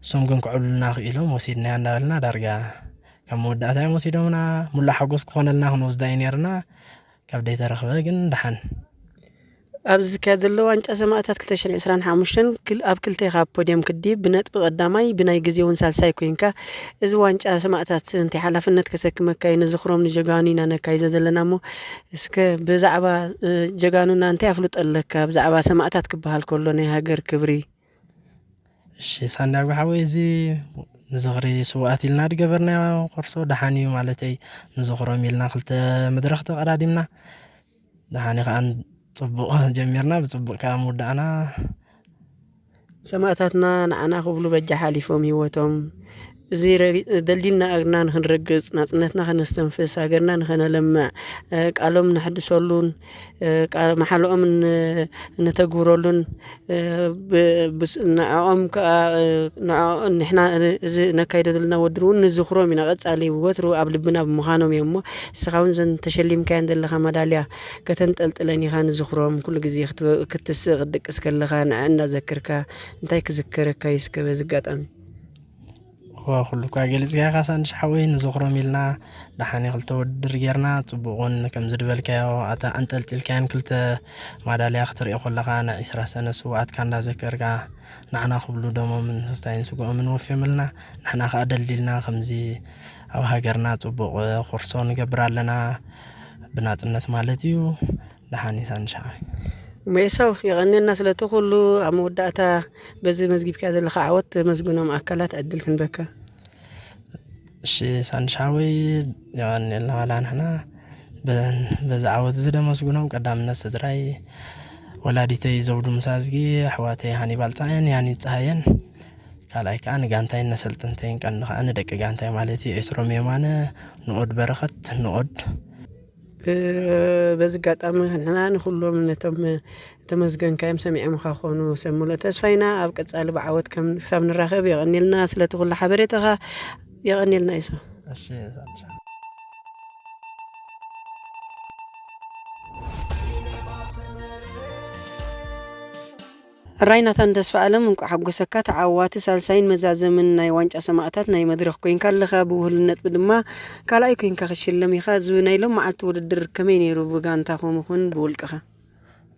እሶም ግን ክዕብሉልና ክኢሎም ወሲድናያ እንዳበልና ዳርጋ ካብ መወዳእታ እዮም ወሲዶምና። ሙሉእ ሓጎስ ክኾነልና ክንወስዳ እዩ ነይርና። ካብ ደይተረኽበ ግን ደሓን። ኣብዚ ዝካየድ ዘሎ ዋንጫ ሰማእታት ክልተ ሽሕን ዕስራን ሓሙሽተን ክል-፣ ኣብ ክልተ ኢኻ ኣብ ፖድየም ክዲ ብነጥቢ ቀዳማይ ብናይ ግዜ እውን ሳልሳይ ኮይንካ፣ እዚ ዋንጫ ሰማእታት እንታይ ሓላፍነት ከሰክመካ እዩ? ንዝኽሮም ንጀጋኑ ኢና ነካይዞ ዘለና እሞ፣ እስከ ብዛዕባ፣ እ፣ ጀጋኑና እንታይ ኣፍልጦ ኣለካ? ብዛዕባ ሰማእታት ክበሃል ከሎ ናይ ሃገር ክብሪ። እሺ፣ ሳንዳጎ ሓወይ፣ እዚ ንዝኽሪ ስውኣት ኢልና ዝገበርናዮ ኮርሶ ደሓን እዩ ማለተይ፣ ንዝኽሮም ኢልና ክልተ መድረኽ ተቐዳዲምና። ደሓን እዩ ከኣ ጽቡቕ ጀሚርና፣ ብጽቡቕ ከኣ ምውዳእና። ሰማእታትና ንዓና ክብሉ በጃ ሓሊፎም ህይወቶም። እዚ ረጊ-፣ ደልዲልና እግርና ንኽንረግጽ፣ ናጽነትና ከነስተንፍስ፣ ሃገርና ንኸነለምዕ፣ እ፣ ቃሎም ነሕድሰሉን፣ እ፣ ቃ-፣ መሓልኦም ን-፣ ነተግብረሉን፣ እ፣ ብ-፣ ብስ-፣ ንዕኦም ከኣ፣ እ፣ ንዕኦ-፣ ንሕና እዚ ነካይዶ ዘለና ውድድር እውን ንዝኽሮም ኢና። ቀጻሊ ወትሩ ኣብ ልብና ብምዃኖም እዮም እሞ፣ ንስኻ እውን ዘን ተሸሊምካየን ዘለኻ መዳልያ ከተንጠልጥለን ኢኻ። ንዝኽሮም ኩሉ ግዜ ክትበ-፣ ክትስእ ክትድቅስ ከለኻ ንዐ እናዘክርካ እንታይ ክዝከረካ እዩ እስከ በዚ ኣጋጣሚ? እወ፣ ኩሉ እኳ ገሊጽካ ኢኻ ሳንድሽ ሓወይ፣ ንዝኽሮም ኢልና ደሓን ክልተ ውድድር ጌርና፣ ጽቡቕ እውን ከምዚ ዝበልካዮ ኣታ ኣንጠልጢልካየን ክልተ ማዳልያ ክትሪኦ ከለኻ፣ ናይ ዕስራ ሰነ ስውኣትካ እንዳዘከርካ፣ ንዓና ክብሉ ደሞምን ስታይን ስግኦምን ወፍዮምልና፣ ንሕና ከኣ ደልዲልና ከምዚ ኣብ ሃገርና ጽቡቕ ኮርሶ ንገብር ኣለና፣ ብናጽነት ማለት እዩ። ደሓን እዩ ሳንድሽ ሓወይ። እሞ ኤሳው፣ የቐንየልና ስለቲ ኩሉ። ኣብ መወዳእታ በዚ መዝጊብካዮ ዘለኻ ዓወት ተመስግኖም ኣካላት ዕድል ክንበካ። እሺ ሳንድሽ ሓወይ፣ የቐንየልና ዋላ ንሕና በ-፣ በዚ ዓወት እዚ ደመስግኖም ቀዳምነት ስድራይ፣ ወላዲተይ ዘውዱ ምሳዝጊ፣ ኣሕዋተይ ሃኒባል ጸሃየን ያኒት ጸሃየን፣ ካልኣይ ከኣ ንጋንታይን ነሰልጥንተይን ቀንዲ ከኣ ንደቂ ጋንታይ ማለት እዩ ኤስሮም የማነ፣ ንኦድ በረኸት፣ ንኦድ እ፣ በዚ ኣጋጣሚ ንሕና ንኹሎም ነቶም ተመስገንካዮም ሰሚዖምኻ ክኾኑ ሰብ ምሉእ ተስፋ ኢና። ኣብ ቀጻሊ ብዓወት ከም ክሳብ ንራኸብ የቐንየልና። ስለቲ ኩሉ ሓበሬታኻ የቐንየልና ኢሶ። እሺ፣ ሳንሻ። ራይ ናታን ተስፋ ኣለም እንቋዕ ሓጎሰካ ተዓዋቲ ሳልሳይን መዛዘምን ናይ ዋንጫ ሰማእታት ናይ መድረኽ ኮይንካ ኣለኻ። ብውህሉል ነጥቢ ድማ ካልኣይ ኮይንካ ክትሽለም ኢኻ። እዚ ናይ ሎም መዓልቲ ውድድር ከመይ ነይሩ ብጋንታኹም ይኹን ብውልቅኻ?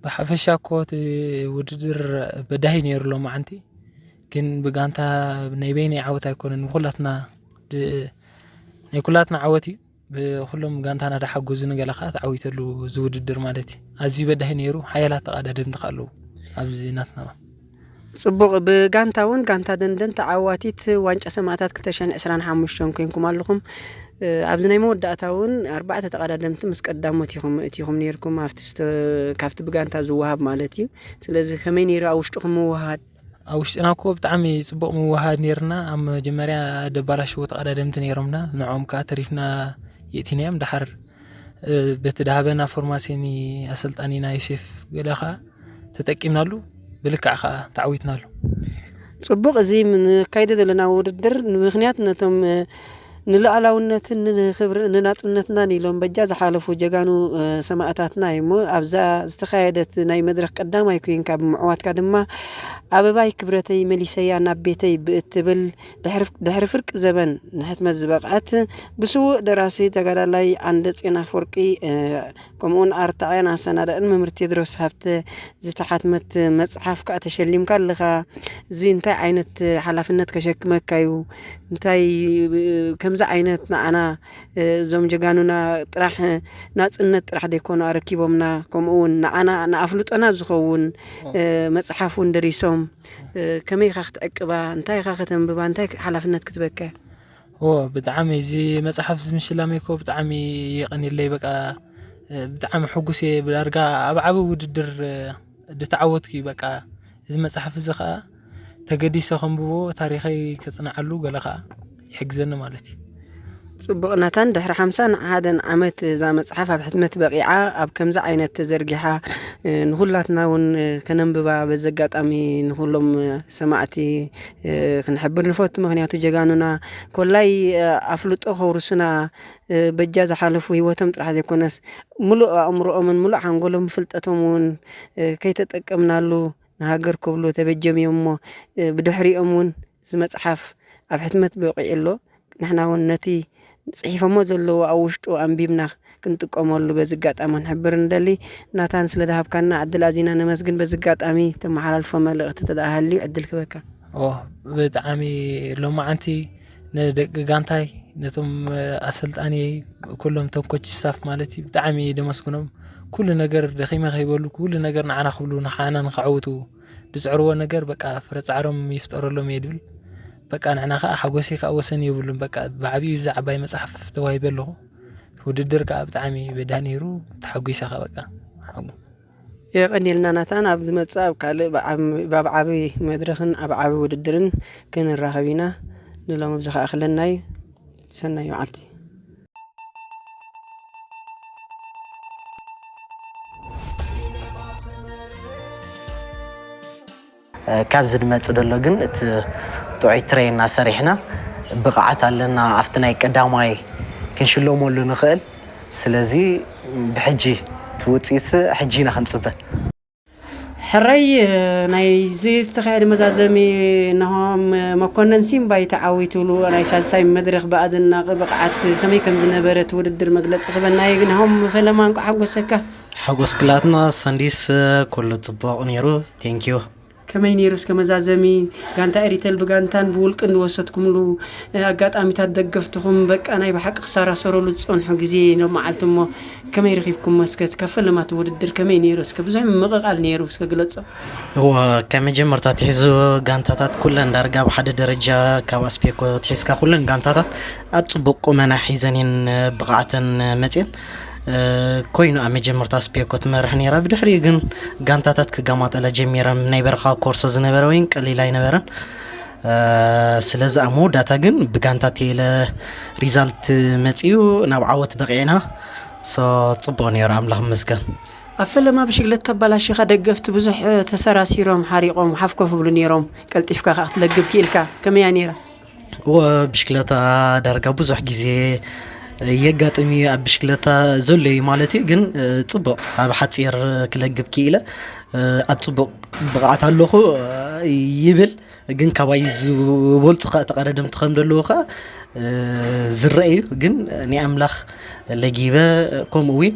ብሓፈሻ እኮ እቲ ውድድር በዳሂ ነይሩ ሎማዓንቲ፣ ግን ብጋንታ ናይ በይነይ ዓወት ኣይኮነን፣ ንኩላትና ድ-፣ ናይ ኩላትና ዓወት እዩ። ብኩሎም ጋንታና ዳሓገዙ ንገለ ከዓ ተዓዊተሉ እዚ ውድድር ማለት እዩ። ኣዝዩ በዳሂ ነይሩ፣ ሓያላት ተቐዳደምቲ ከዓ ኣለዉ ኣብዚ ናትና። ጽቡቕ፣ ብጋንታ እውን ጋንታ ደንደን ተዓዋቲት ዋንጫ ሰማእታት ክልተ ሽሕን ዕስራን ሓሙሽተን ኮይንኩም ኣለኹም። እ፣ ኣብዚ ናይ መወዳእታ እውን ኣርባዕተ ተቐዳደምቲ ምስ ቀዳሞት ኢኹም፣ እቲኹም ነይርኩም፣ ኣብቲ ስተ-፣ ካብቲ ብጋንታ ዝወሃብ ማለት እዩ። ስለዚ ከመይ ነይሩ ኣብ ውሽጥኹም ምውሃድ? ኣብ ውሽጥና እኮ ብጣዕሚ ጽቡቕ ምውሃድ ነይርና። ኣብ መጀመርያ ደባላሽዎ ተቐዳደምቲ ነይሮምና፣ ንዕኦም ከኣ ተሪፍና የእቲናዮም። ደሓር፣ እ፣ በቲ ዳሃበና ፎርማሲዮኒ ኣሰልጣኒና ዮሴፍ ገለ ከኣ ተጠቂምናሉ፣ ብልክዕ ከኣ ተዓዊትናሉ። ጽቡቕ፣ እዚ ም-፣ ንካይዶ ዘለና ውድድር ንምኽንያት ነቶም፣ እ፣ ንሉዓላውነትን ንኽብሪ-፣ ንናጽነትናን ኢሎም በጃ ዝሓለፉ ጀጋኑ፣ እ፣ ሰማእታትና እዩ እሞ፣ ኣብዛ ዝተኻየደት ናይ መድረኽ ቀዳማይ ኮይንካ ብምዕዋትካ ድማ ኣበባይ ክብረተይ መሊሰያ ናብ ቤተይ ብእትብል ድሕሪ፣ ድሕሪ ፍርቂ ዘበን ንሕትመት ዝበቕዐት ብስዉእ ደራሲ ተጋዳላይ ዓንደጽዮን ኣፈወርቂ፣ እ፣ ከምኡውን ኣርታዕያን ኣሰናዳእን መምህር ቴድሮስ ሃብተ ዝተሓትመት መጽሓፍ ከኣ ተሸሊምካ ኣለኻ። እዚ እንታይ ዓይነት ሓላፍነት ከሸክመካ እዩ? እንታይ ከምዚ ዓይነት ንዓና እዞም ጀጋኑና ጥራሕ ናጽነት ጥራሕ ደይኮኑ ኣረኪቦምና፣ ከምኡ እውን ንዓና ንኣፍልጦና ዝኸውን መጽሓፍ እውን ደሪሶም። ከመይ ኢኻ ክትዕቅባ? እንታይ ኢኻ ከተንብባ? እንታይ ሓላፍነት ክትበካ? ብጣዕሚ እዚ መጽሓፍ እዚ ምሽላመይ እኮ ብጣዕሚ የቐንየለይ። በቃ ብጣዕሚ ሕጉስ እየ። ብዳርጋ ኣብ ዓቢ ውድድር ዝተዓወትኩ እዩ። በቃ እዚ መጽሓፍ እዚ ኸኣ ተገዲሰ ከንብቦ፣ ታሪኸይ ከጽንዓሉ፣ ገለ ኸኣ ይሕግዘኒ ማለት እዩ። ጽቡቕ ናታን፣ ድሕሪ ሓምሳን ሓደን ዓመት እዛ መጽሓፍ ኣብ ሕትመት በቒዓ፣ ኣብ ከምዚ ዓይነት ተዘርጊሓ፣ ንኹላትና እውን ከነንብባ በዚ ኣጋጣሚ ንኹሎም ሰማዕቲ ክንሕብር ንፈቱ። ምኽንያቱ ጀጋኑና ኮላይ ኣፍልጦ ከውርሱና በጃ ዝሓለፉ ህይወቶም ጥራሕ ዘይኮነስ፣ ምሉእ ኣእምሮኦምን ምሉእ ሓንጎሎም ፍልጠቶም እውን ከይተጠቀምናሉ ንሃገር ክብሉ ተበጀም እዮም እሞ፣ ብድሕሪኦም እውን እዚ መጽሓፍ ኣብ ሕትመት በቒዑ ኣሎ። ንሕና እውን ነቲ ጽሒፎሞ ዘለዉ ኣብ ውሽጡ ኣንቢብና ክንጥቀመሉ በዚ ኣጋጣሚ ክንሕብር ንደሊ። ናታን፣ ስለ ዝሃብካና ዕድል ኣዚና ነመስግን። በዚ ኣጋጣሚ ተመሓላልፎ መልእኽቲ ተደኣ ሃልዩ ዕድል ክበካ። ኦ፣ ብጣዕሚ ሎማዓንቲ ንደቂ ጋንታይ፣ ነቶም ኣሰልጣኒየይ፣ ኩሎም እቶም ኮች ስታፍ ማለት እዩ፣ ብጣዕሚ ደመስግኖም። ኩሉ ነገር ደኺመ ከይበሉ፣ ኩሉ ነገር ንዓና ክብሉ፣ ንዓና ንኸዕውቱ ዝጽዕርዎ ነገር፣ በቃ፣ ፍረ ጻዕሮም ይፍጠረሎም እየ ድብል። በቃ፣ ንሕና ኸኣ ሓጎሰይ ከኣ ወሰን የብሉን። በቃ፣ ብዓቢኡ እዛ ዓባይ መጽሓፍ ተዋሂበ ኣለኹ። ውድድር ከኣ ብጣዕሚ በዳህ ነይሩ፣ ተሓጒሰ ኸኣ በቃ። ሓጉ- የቐንየልና ናታን፣ ኣብ ዝመጽእ ኣብ ካልእ ብዓብ- ኣብ ዓቢ መድረኽን ኣብ ዓቢ ውድድርን ክንራኸብ ኢና። ንሎሚ ብዚ ኸኣ ክለና እዩ። ሰናይ መዓልቲ። ካብዚ ዝመጽእ ዘሎ ግን እቲ ጥዑይ ትሬና ሰሪሕና ብቕዓት ኣለና ኣብቲ ናይ ቀዳማይ ክንሽለመሉ ንኽእል። ስለዚ ብሕጂ እቲ ውጽኢት ሕጂ ኢና ክንጽበ። ሕራይ ናይዚ ዝተኻየደ መዛዘሚ ናሆም መኮነን ሲምባይ ተዓዊትሉ ናይ ሳልሳይ መድረኽ ብኣደናቂ ብቕዓት ከመይ ከም ዝነበረ እቲ ውድድር መግለጺ ክበና እዩ። ናሆም ፈለማ እንቋዕ ሓጎሰካ። ሓጎስ ክላትና ሳንዲስ ኩሉ ጽቡቕ ነይሩ። ቴንኪዩ። ከመይ ነይሩ እስከ መዛዘሚ? ጋንታ ኤሪተል ብጋንታን ብውልቅን ዝወሰድኩምሉ ኣጋጣሚታት ደገፍትኹም በቃ ናይ ብሓቂ ክሰራሰረሉ ዝጸንሑ ግዜ ሎም መዓልቲ እሞ ከመይ ረኺብኩሞ እስከ እቲ ካብ ፈለማት ውድድር ከመይ ነይሩ እስከ ብዙሕ ምምቕቓል ነይሩ እስከ ግለጾ። እወ ካብ መጀመርታ ኣትሒዙ ጋንታታት ኩለን ዳርጋ ኣብ ሓደ ደረጃ ካብ ኣስፔኮ ኣትሒዝካ ኩለን ጋንታታት ኣብ ጽቡቕ ቁመና ሒዘን እየን ብቕዓተን መጽየን ኮይኑ ኣብ መጀመርታ ኣስፔኮ ትመርሕ ነይራ ብድሕሪኡ ግን ጋንታታት ክጋማጠላ ጀሚረን ናይ በረኻ ኮርሶ ዝነበረ ወይን ቀሊል ኣይነበረን ስለዚ ኣብ መወዳእታ ግን ብጋንታ ቴለ ሪዛልት መፅዩ ናብ ዓወት በቂዕና ሶ ፅቡቅ ነይሩ ኣምላኽ ይመስገን ኣብ ፈለማ ብሽግለታ ኣባላሺኻ ደገፍቲ ብዙሕ ተሰራሲሮም ሓሪቖም ሓፍ ኮፍ ብሉ ነይሮም ቀልጢፍካ ከዓ ክትለግብ ክኢልካ ከመያ ነይራ እወ ብሽክለታ ዳርጋ ብዙሕ ግዜ የጋጥም እዩ ኣብ ብሽክለታ ዘሎ እዩ ማለት እዩ ግን ፅቡቅ ኣብ ሓፂር ክለግብ ክኢለ ኣብ ፅቡቅ ብቕዓት ኣለኹ ይብል ግን ካባይ ዝበልፁ ከዓ ተቐዳደምቲ ከም ዘለዉ ከዓ ዝረአ እዩ ግን ናይ ኣምላኽ ለጊበ ከምኡ እውን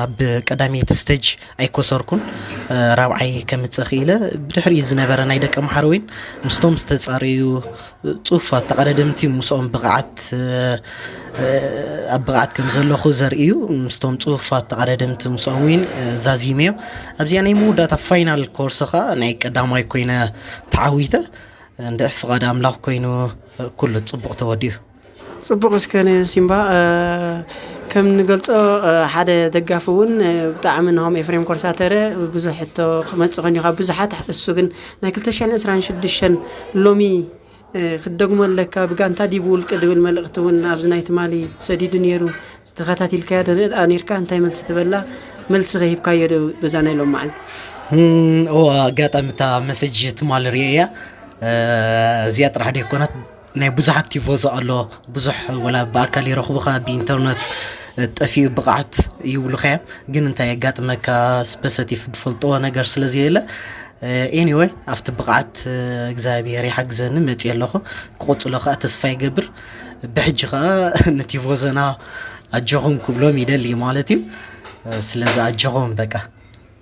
ኣብ ቀዳመይቲ ስቴጅ ኣይኮሰርኩን ራብዓይ ከምፅእ ክኢለ ብድሕሪኡ ዝነበረ ናይ ደቂ ኣምሓሩ እውን ምስቶም ዝተፃረዩ ፅፉፋት ተቐዳደምቲ ምስኦም ብቕዓት ኣብ ብቕዓት ከም ዘለኹ ዘርእዩ ምስቶም ፅፉፋት ተቐዳደምቲ ምስኦም እውን ዛዚመዮ ኣብዚኣ ናይ መወዳእታ ፋይናል ኮርስ ከዓ ናይ ቀዳማይ ኮይነ ተዓዊተ እንድዒ ፍቓድ ኣምላኽ ኮይኑ ኩሉ ፅቡቕ ተወዲኡ። ፅቡቕ እስከ ንሲምባ ከም ንገልፆ ሓደ ደጋፊ እውን ብጣዕሚ ንሆም ኤፍሬም ኮርሳተረ ብዙሕ ሕቶ ክመፅእ ከኒዩ ካብ ብዙሓት እሱ ግን ናይ ክልተ ሽሕን ዕስራን ሽዱሽተን ሎሚ ክትደግሞ ኣለካ ብጋንታ ድዩ ብውልቂ ዝብል መልእኽቲ እውን ኣብዚ ናይ ትማሊ ሰዲዱ ነይሩ ዝተኸታቲልካዮ ዶ ርኣ ነርካ እንታይ መልሲ ትበላ መልሲ ከሂብካዮ ዶ በዛ ናይ ሎም መዓልቲ እዋ ኣጋጣሚ እታ መሰጅ ትማል ሪኦ እያ እዚኣ ጥራሕ ደይኮነት ናይ ብዙሓት ቲፎዞ ኣሎ ብዙሕ ወላ ብኣካል ይረኽቡኻ ብኢንተርነት ጠፊኡ ብቕዓት ይብሉኻ እዮም ግን እንታይ የጋጥመካ ስበሰቲፍ ዝፈልጥዎ ነገር ስለ ዘየለ anyway ኣብቲ ብቕዓት እግዚኣብሔር ይሓግዘኒ መፅየ ኣለኹ ክቕፅሎ ከዓ ተስፋ ይገብር ብሕጂ ከዓ ንቲፎዞና ኣጆኹም ክብሎም ይደሊ ማለት እዩ ስለዚ ኣጆኹም በቃ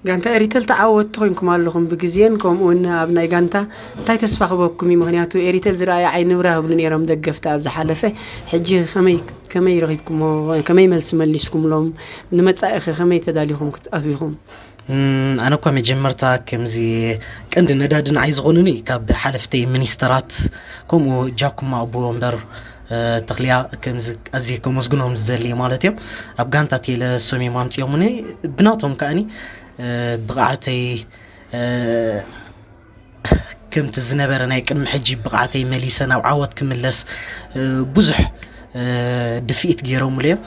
ጋንታ ኤሪተል ተዓወትቲ ኮይንኩም ኣለኹም ብግዜን፣ ከምኡ እውን ኣብ ናይ ጋንታ እንታይ ተስፋ ክበኩም እዩ? ምኽንያቱ ኤሪተል ዝረኣየ ዓይኒ ብራህ ይብሉ ነይሮም ደገፍቲ ኣብ ዝሓለፈ። ሕጂ ከመይ፣ ከመይ ረኺብኩሞ? ከመይ መልሲ መሊስኩምሎም? ንመጻኢኸ ከመይ ተዳሊኹም ክትኣትዉ ኢኹም? እም፣ ኣነ እኳ መጀመርታ ከምዚ ቀንዲ ነዳዲ ንዓይ ዝኾኑኒ ካብ ሓለፍተይ ሚኒስተራት፣ ከምኡ ጃኩማ ኣቦ ወንበር፣ እ፣ ተኽልያ ከምዚ ኣዝየ ከመስግኖም ዝደሊ ማለት እዮም። ኣብ ጋንታ ቴለ ሶም እዮም ኣምጺኦምኒ። ብናቶም ከኣኒ፣ እ፣ ብቕዓተይ፣ እ፣ ከምቲ ዝነበረ ናይ ቅድሚ ሕጂ ብቕዓተይ መሊሰ ናብ ዓወት ክምለስ፣ እ፣ ብዙሕ፣ እ፣ ድፍኢት ገይሮምሉ እዮም።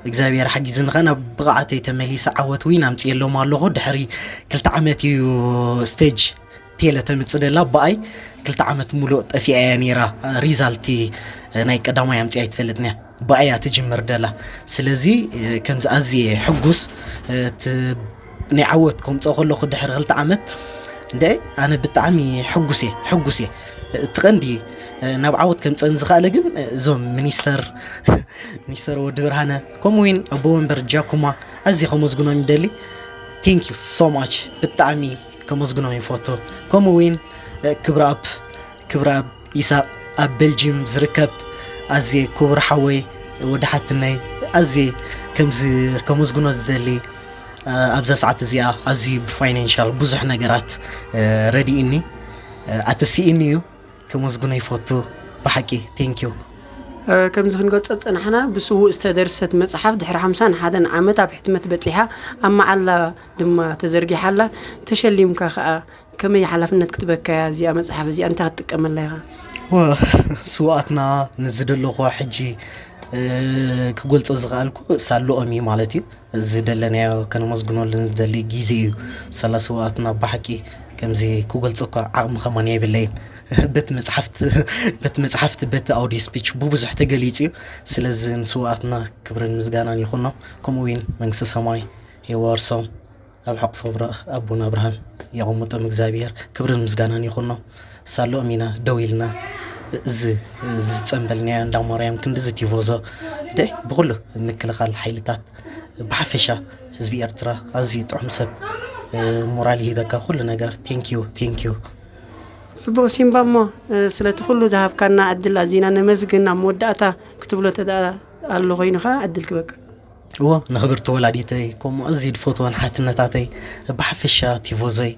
እግዚኣብሔር ሓጊዝኒ ኸኣ ናብ ብቕዓተይ ተመሊሰ ዓወት ዊን ኣምጽኤሎም ኣለኹ። ድሕሪ ክልተ ዓመት እዩ ስቴጅ ቴለ ተምጽእ ደላ። ብኣይ ክልተ ዓመት ሙሉእ ጠፊኣ እያ ነይራ። ሪዛልቲ ናይ ቀዳማይ ኣምጽኣ ኣይትፈልጥን እያ። ብኣይ እያ ትጅምር ደላ። ስለዚ፣ እ፣ ከምዚ ኣዝየ ሕጉስ፣ እ፣ እቲ ናይ ዓወት ከምጽኦ ከለኹ ድሕሪ ክልተ ዓመት፣ እንደ ኣነ ብጣዕሚ ሕጉስ እየ፣ ሕጉስ እየ። እቲ ቀንዲ፣ እ፣ ናብ ዓወት ከምጸን ዝኸኣለ ግን፣ እ፣ እዞም ሚኒስተር፣ ሚኒስተር ወዲ ብርሃነ፣ ከምኡ እውን ኣቦ ወንበር ጃኩማ ኣዝየ ከመስግኖም ይደሊ። Thank you so much። ብጣዕሚ ከመስግኖም ይፈቱ። ከምኡ እውን፣ እ፣ ክብረኣብ፣ ክብረኣብ ኢሳቕ ኣብ ቤልጅየም ዝርከብ ኣዝየ ክቡር ሓወይ ወዲ ሓትነይ ኣዝየ ከምዚ ከመስግኖ ዝደሊ፣ እ፣ ኣብዛ ሰዓት እዚኣ ኣዝዩ ብፋይናንሻል ብዙሕ ነገራት፣ እ፣ ረዲእኒ፣ እ፣ ኣተሲእኒ እዩ። ከመስግኖ ይፈቱ ብሓቂ። Thank you። እ፣ ከምዚ ክንገልጾ ዝጸናሕና ብስዉእ ዝተደርሰት መጽሓፍ ድሕሪ ሓምሳን ሓደን ዓመት ኣብ ሕትመት በጺሓ ኣብ መዓላ ድማ ተዘርጊሓ ኣላ። ተሸሊምካ ከኣ ከመይ ሓላፍነት ክትበካ እያ እዚኣ መጽሓፍ እዚኣ? እንታይ ክትጥቀመላ ኢኻ? ወ-፣ ስውኣትና ንዝደለኹ ሕጂ፣ እ፣ ክገልጾ ዝኸኣልኩ ሳልኦም እዩ ማለት እዩ። ዝደለናዮ ከነመስግነሉ ንደሊ ግዜ እዩ። ሳላ ስውኣትና ብሓቂ ከምዚ ክገልጾ እኳ ዓቕሚ ከማን የብለይን። በቲ መጽሓፍቲ፣ በቲ መጽሓፍቲ፣ በቲ ኣውዲዮ ስፒች ብብዙሕ ተገሊጹ እዩ። ስለዚ ንስውኣትና ክብርን ምስጋናን ይኹኖም። ከምኡ እውን መንግስተ ሰማይ የዋርሶም። ኣብ ሕቕፎ ብረ-፣ ኣቦና ኣብርሃም የቐምጦም እግዚኣብሔር። ክብርን ምስጋናን ይኹኖም። ሳልኦም ኢና ደው ኢልና እዚ፣ እዚ ዝጸንበልናዮ እንዳ ማርያም ክንድዚ ቲፎዞ፣ እንደ ብኹሉ ምክልኻል ሓይልታት ብሓፈሻ ህዝቢ ኤርትራ ኣዝዩ ጥዑም ሰብ፣ እ፣ ሞራል ይህበካ ኩሉ ነገር። Thank you፣ thank you። ጽቡቕ ሲምባ እሞ፣ እ፣ ስለቲ ኩሉ ዝሃብካና ዕድል ኣዚና ነመስግን። ኣብ መወዳእታ ክትብሎ ተደኣ ኣሎ ኮይኑ ከኣ ዕድል ክበካ። እዎ፣ ንኽብርቲ ወላዲተይ፣ ከምኡ ኣዝየ ዝፈትወን ሓትነታተይ፣ ብሓፈሻ ቲፎዞይ፣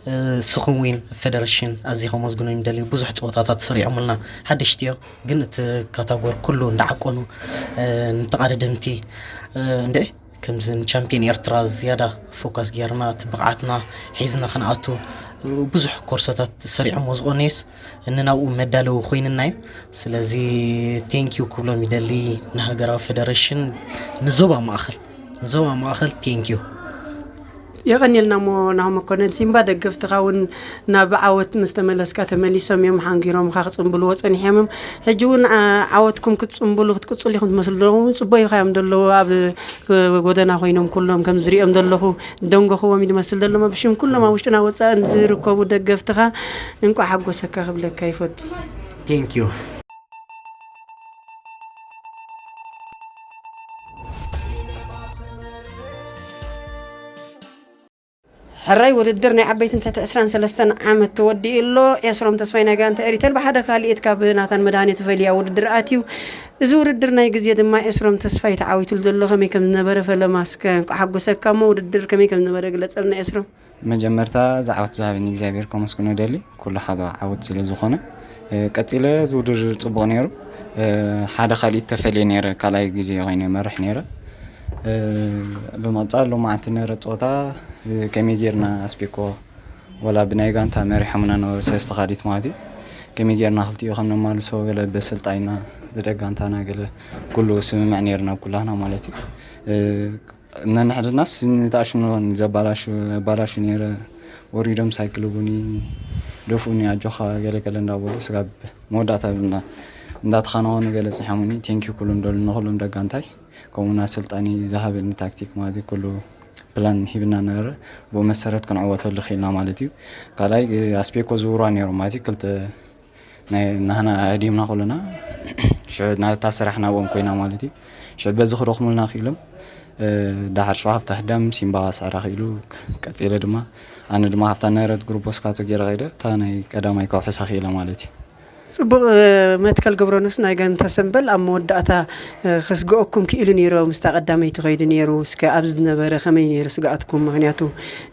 እ፣ ስኹም ዊን ፌደሬሽን ኣዝየ ከመስግኖም ይደሊ። ብዙሕ ጸወታታት ሰሪዖምልና፣ ሓደሽቲ እዮም፣ ግን እቲ ካታጎር ኩሉ እንዳዓቀኑ፣ እ፣ ንተቓዳደምቲ፣ እ፣ እንድዒ ከምዚ ንቻምፒዮን ኤርትራ ዝያዳ ፎካስ ጌርና፣ እቲ ብቕዓትና ሒዝና ክንኣቱ፣ እ፣ ብዙሕ ኮርሶታት ሰሪዖሞ ዝቐነዩስ፣ እንናብኡ መዳለዊ ኮይንና እዩ። ስለዚ ቴንኪዩ ክብሎም ይደሊ ንሃገራዊ ፌደሬሽን፣ ንዞባ ማእኸል፣ ንዞባ ማእኸል ቴንኪዩ። የቐንየልና እሞ ናሆም መኮነን ሲምባ፣ ደገፍትኻ እውን ናብ ዓወት ምስ ተመለስካ ተመሊሶም እዮም ሓንጊሮምኻ ክጽንብልዎ ጸኒሖም እዮም። ሕጂ እውን ዓ-፣ ዓወትኩም ክትጽንብሉ ክትቅጽሉ ኢኹም ትመስሉ ዘለኹም። ጽቡቕ ኢኻ እዮም ዘለዉ ኣብ ጎደና ኮይኖም ኩሎም ከም ዝሪኦም ዘለኹ ደንጎኽዎም እዩ ዝመስል ዘሎ። ብሽም ኩሎም ኣብ ውሽጥን ኣብ ወጻእን ዝርከቡ ደገፍትኻ እንቋዕ ሓጎሰካ ክብለካ ይፈቱ። ቴንኪዩ። ሕራይ ውድድር ናይ ዓበይትን ትሕቲ ዕስራን ሰለስተን ዓመት ተወዲኡ ኣሎ። ኤስሮም ተስፋይ ናይ ጋንታ ኤሪተል ብሓደ ካልኢት ካብ ናታን መድሃኔ ተፈልያ ውድድር ኣትዩ። እዚ ውድድር ናይ ግዜ ድማ ኤስሮም ተስፋይ ተዓዊትሉ ዘሎ ከመይ ከም ዝነበረ ፈለማ እስከ እንቋዕ ሓጎሰካ እሞ ውድድር ከመይ ከም ዝነበረ ግለጸልና ኤስሮም። መጀመርታ ዝዓወት ዝሃበኒ እግዚኣብሔር ከመስግኖ ደሊ ኩሉ ሓባ ዓወት ስለ ዝኾነ። እ፣ ቀጺለ እዚ ውድድር ጽቡቕ ነይሩ። እ፣ ሓደ ካልኢት ተፈልየ ነይረ፣ ካልኣይ ግዜ ኮይነ ይመርሕ ነይረ። እ፣ ብምቕጻል ሎማዓንቲ ነረ ጸወታ፣ እ፣ ከመይ ጌርና ኣስቤኮ ወላ ብናይ ጋንታ መሪሖምና ነበሩ ሰለስተ ካልኢት ማለት እዩ። ከመይ ጌርና ክልቲኡ ከም ነማልሶ ገለ በስልጣይና ብደጋንታና ገለ ኩሉ ስምምዕ ነይርና ኩላህና ማለት እዩ። እ፣ ነንሕድናስ ንትኣሽምኖን ዘባላሹ፣ ዘባላሹ ነይረ ወሪዶም ሳይክል ቡኒ ደፍኡኒ ኣጆኻ ገለ ገለ እንዳበሉ ስጋብ መወዳእታ እንዳ-፣ እንዳተኻናወኑ ገለ ጽሒሙኒ። ቴንኪዩ ኩሉም ደሉ ንኹሉም ደጋንታይ ከምኡ ኣሰልጣኒ ዝሃበኒ ታክቲክ ማለት እዩ። ኩሉ ፕላን ሂብና ነበረ። ብኡ መሰረት ክንዕወተሉ ኽኢልና ማለት እዩ። ካልኣይ ኣስቤኮ ዝውርዋ ነይሮም ማለት እዩ። ክልተ ናይ ናህና ኣህዲምና ኩልና ሽዑ ናታ ስራሕ ናብኦም ኮይና ማለት እዩ። ሽዑ በዚ ክረኽሙልና ክኢሎም። ዳሓር ሽዑ ሃፍታ ህዳም ሲምባ ክስዕራ ክኢሉ። ቀፂለ ድማ ኣነ ድማ ሃፍታ ነበረት ግሩፕ ስካቶ ገይረ ከይደ እታ ናይ ቀዳማይ ከውሕሳ ክኢለ ማለት እዩ። ፅቡቕ። መትከል ገብረንስ ናይ ጋንታ ሰምበል ኣብ መወዳእታ ክስግኦኩም ክኢሉ ነይሩ። ምስታ ቀዳመይቲ ከይዱ ነይሩ። እስከ ኣብዚ ዝነበረ ከመይ ነይሩ ስግኣትኩም? ምክንያቱ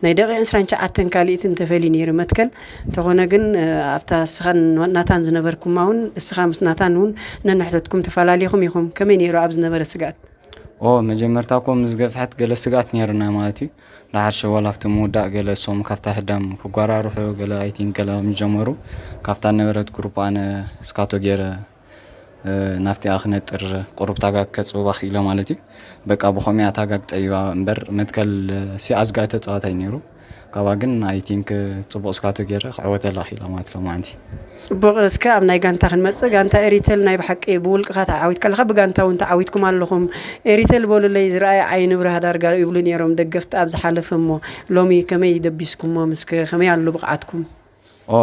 ናይ ደቂ ዕስራን ትሽዓተን ካልኢት እንተፈሊ ነይሩ መትከል እንተኾነ ግን ኣብታ እስኻን ናታን ዝነበርኩማ እውን እስኻ ምስ ናታን እውን ነንሕተትኩም ተፈላለኹም ኢኹም። ከመይ ነይሩ ኣብ ዝነበረ ስግኣት? ኦ መጀመርታ እኮ ምስ ገፍሐት ገለ ስግኣት ነይሩና ማለት እዩ። ዳሓር ሸዋል ኣብቲ ምውዳእ ገለ እሶም ካብታ ህዳም ክጓራርሑ ገለ ኣይቲንክ ገለ ምስ ጀመሩ ካብታ ነበረት ግሩፕ ኣነ ስካቶ ገይረ ናፍቲኣ ክነጥር ቁሩብ ታጋግ ከፅብባ ክኢለ ማለት እዩ። በቃ ብኸሚኣ ታጋግ ፀቢባ እምበር መትከል ሲ ኣዝጋይ ተፃዋታይ ነይሩ። ካባ ግን ኣይቲንክ ፅቡቕ ስካቶ ገይረ ክዕወተላ ክኢለ ማለት ሎማዓንቲ። ፅቡቕ። እስከ ኣብ ናይ ጋንታ ክንመፅእ፣ ጋንታ ኤሪቴል ናይ ብሓቂ ብውልቅኻ ተዓዊትካ ኣለኻ፣ ብጋንታ እውን ተዓዊትኩም ኣለኹም። ኤሪቴል በሉለይ ዝረኣየ ዓይኒ ብራህ ዳርጋ ይብሉ ነይሮም ደገፍቲ ኣብ ዝሓለፈ እሞ ሎሚ ከመይ ደቢስኩሞም? እስከ ከመይ ኣሎ ብቕዓትኩም? ኦ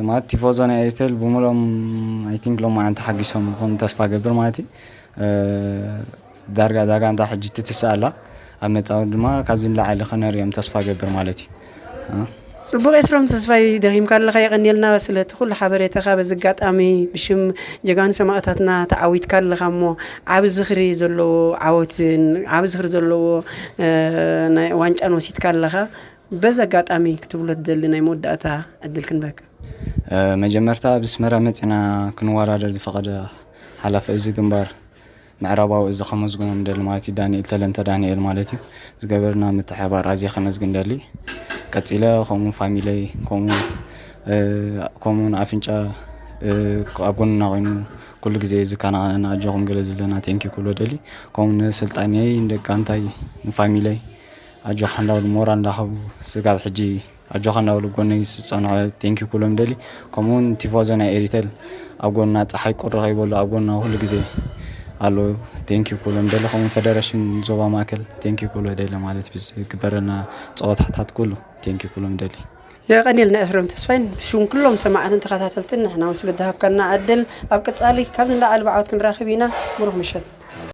ማለት ቲፎዞ ናይ ኤሪቴል ብምሎም ኣይቲንክ ሎማዓንቲ ሓጊሶም ይኾኑ ተስፋ ገብር ማለት እዩ። ዳርጋ እዛ ጋንታ ሕጂ ትትስእ ኣላ። ኣብ መጻወት ድማ ካብዚ ንላዕሊ ከነርእዮም ተስፋ ገብር ማለት እዩ። ጽቡቕ ኤስሮም ተስፋይ ደኺምካ ኣለኻ የቐንየልና ስለቲ ኩሉ ሓበሬታኻ በዚ ኣጋጣሚ ብሽም ጀጋኑ ሰማእታትና ተዓዊትካ ኣለኻ እሞ ዓቢ ዝኽሪ ዘለዎ ዓወትን ዓቢ ዝኽሪ ዘለዎ ናይ ዋንጫን ወሲድካ ኣለኻ በዚ ኣጋጣሚ ክትብሎ ትደሊ ናይ መወዳእታ ዕድል ክንበካ መጀመርታ ኣብ ኣስመራ መጺና ክንወዳደር ዝፈቐደ ሓላፊ እዚ ግንባር ምዕራባዊ እዚ ከመስግኖ ንደሊ ማለት እዩ። ዳንኤል ተለንተ ዳንኤል ማለት እዩ። ዝገበርና ምትሕባር ኣዝየ ከመስግን ደሊ። ቀጺለ ከምኡ ፋሚለይ ከምኡ ከምኡ ኣፍንጫ ኣብ ጎንና ኮይኑ ኩሉ ግዜ ዝከናኸነና ኣጆኹም ገለ ዝብለና ቴንኪ ክብሎ ደሊ። ከምኡ ንስልጣነይ ንደቂ ኣንታይ ንፋሚለይ ኣጆኻ እንዳበሉ ሞራል እንዳሃቡ ስጋብ ሕጂ ኣጆኻ እንዳበሉ ጎነይ ዝፀንሑ ቴንኪ ክብሎም ደሊ። ከምኡ እውን ቲፎዞ ናይ ኤሪቴል ኣብ ጎና ፀሓይ ቁሪ ከይበሉ ኣብ ጎና ኩሉ ግዜ ኣሎ። ቴንኪ ክብሎም ደሊ። ከምኡ ፈደረሽን ዞባ ማእከል ቴንኪ ክብሎ ደሊ ማለት ብዝግበረልና ፀወታታት ኩሉ ቴንኪ ክብሎም ደሊ። የቐንየልና ኤፍረም ተስፋይን ብሽም ኩሎም ሰማዕትን ተኸታተልትን ንሕና እውን ስለ ዝሃብካና ዕድል ኣብ ቀጻሊ ካብዚ ንላዕሊ ብዓወት ክንራኸብ ኢና። ብሩኽ ምሸት።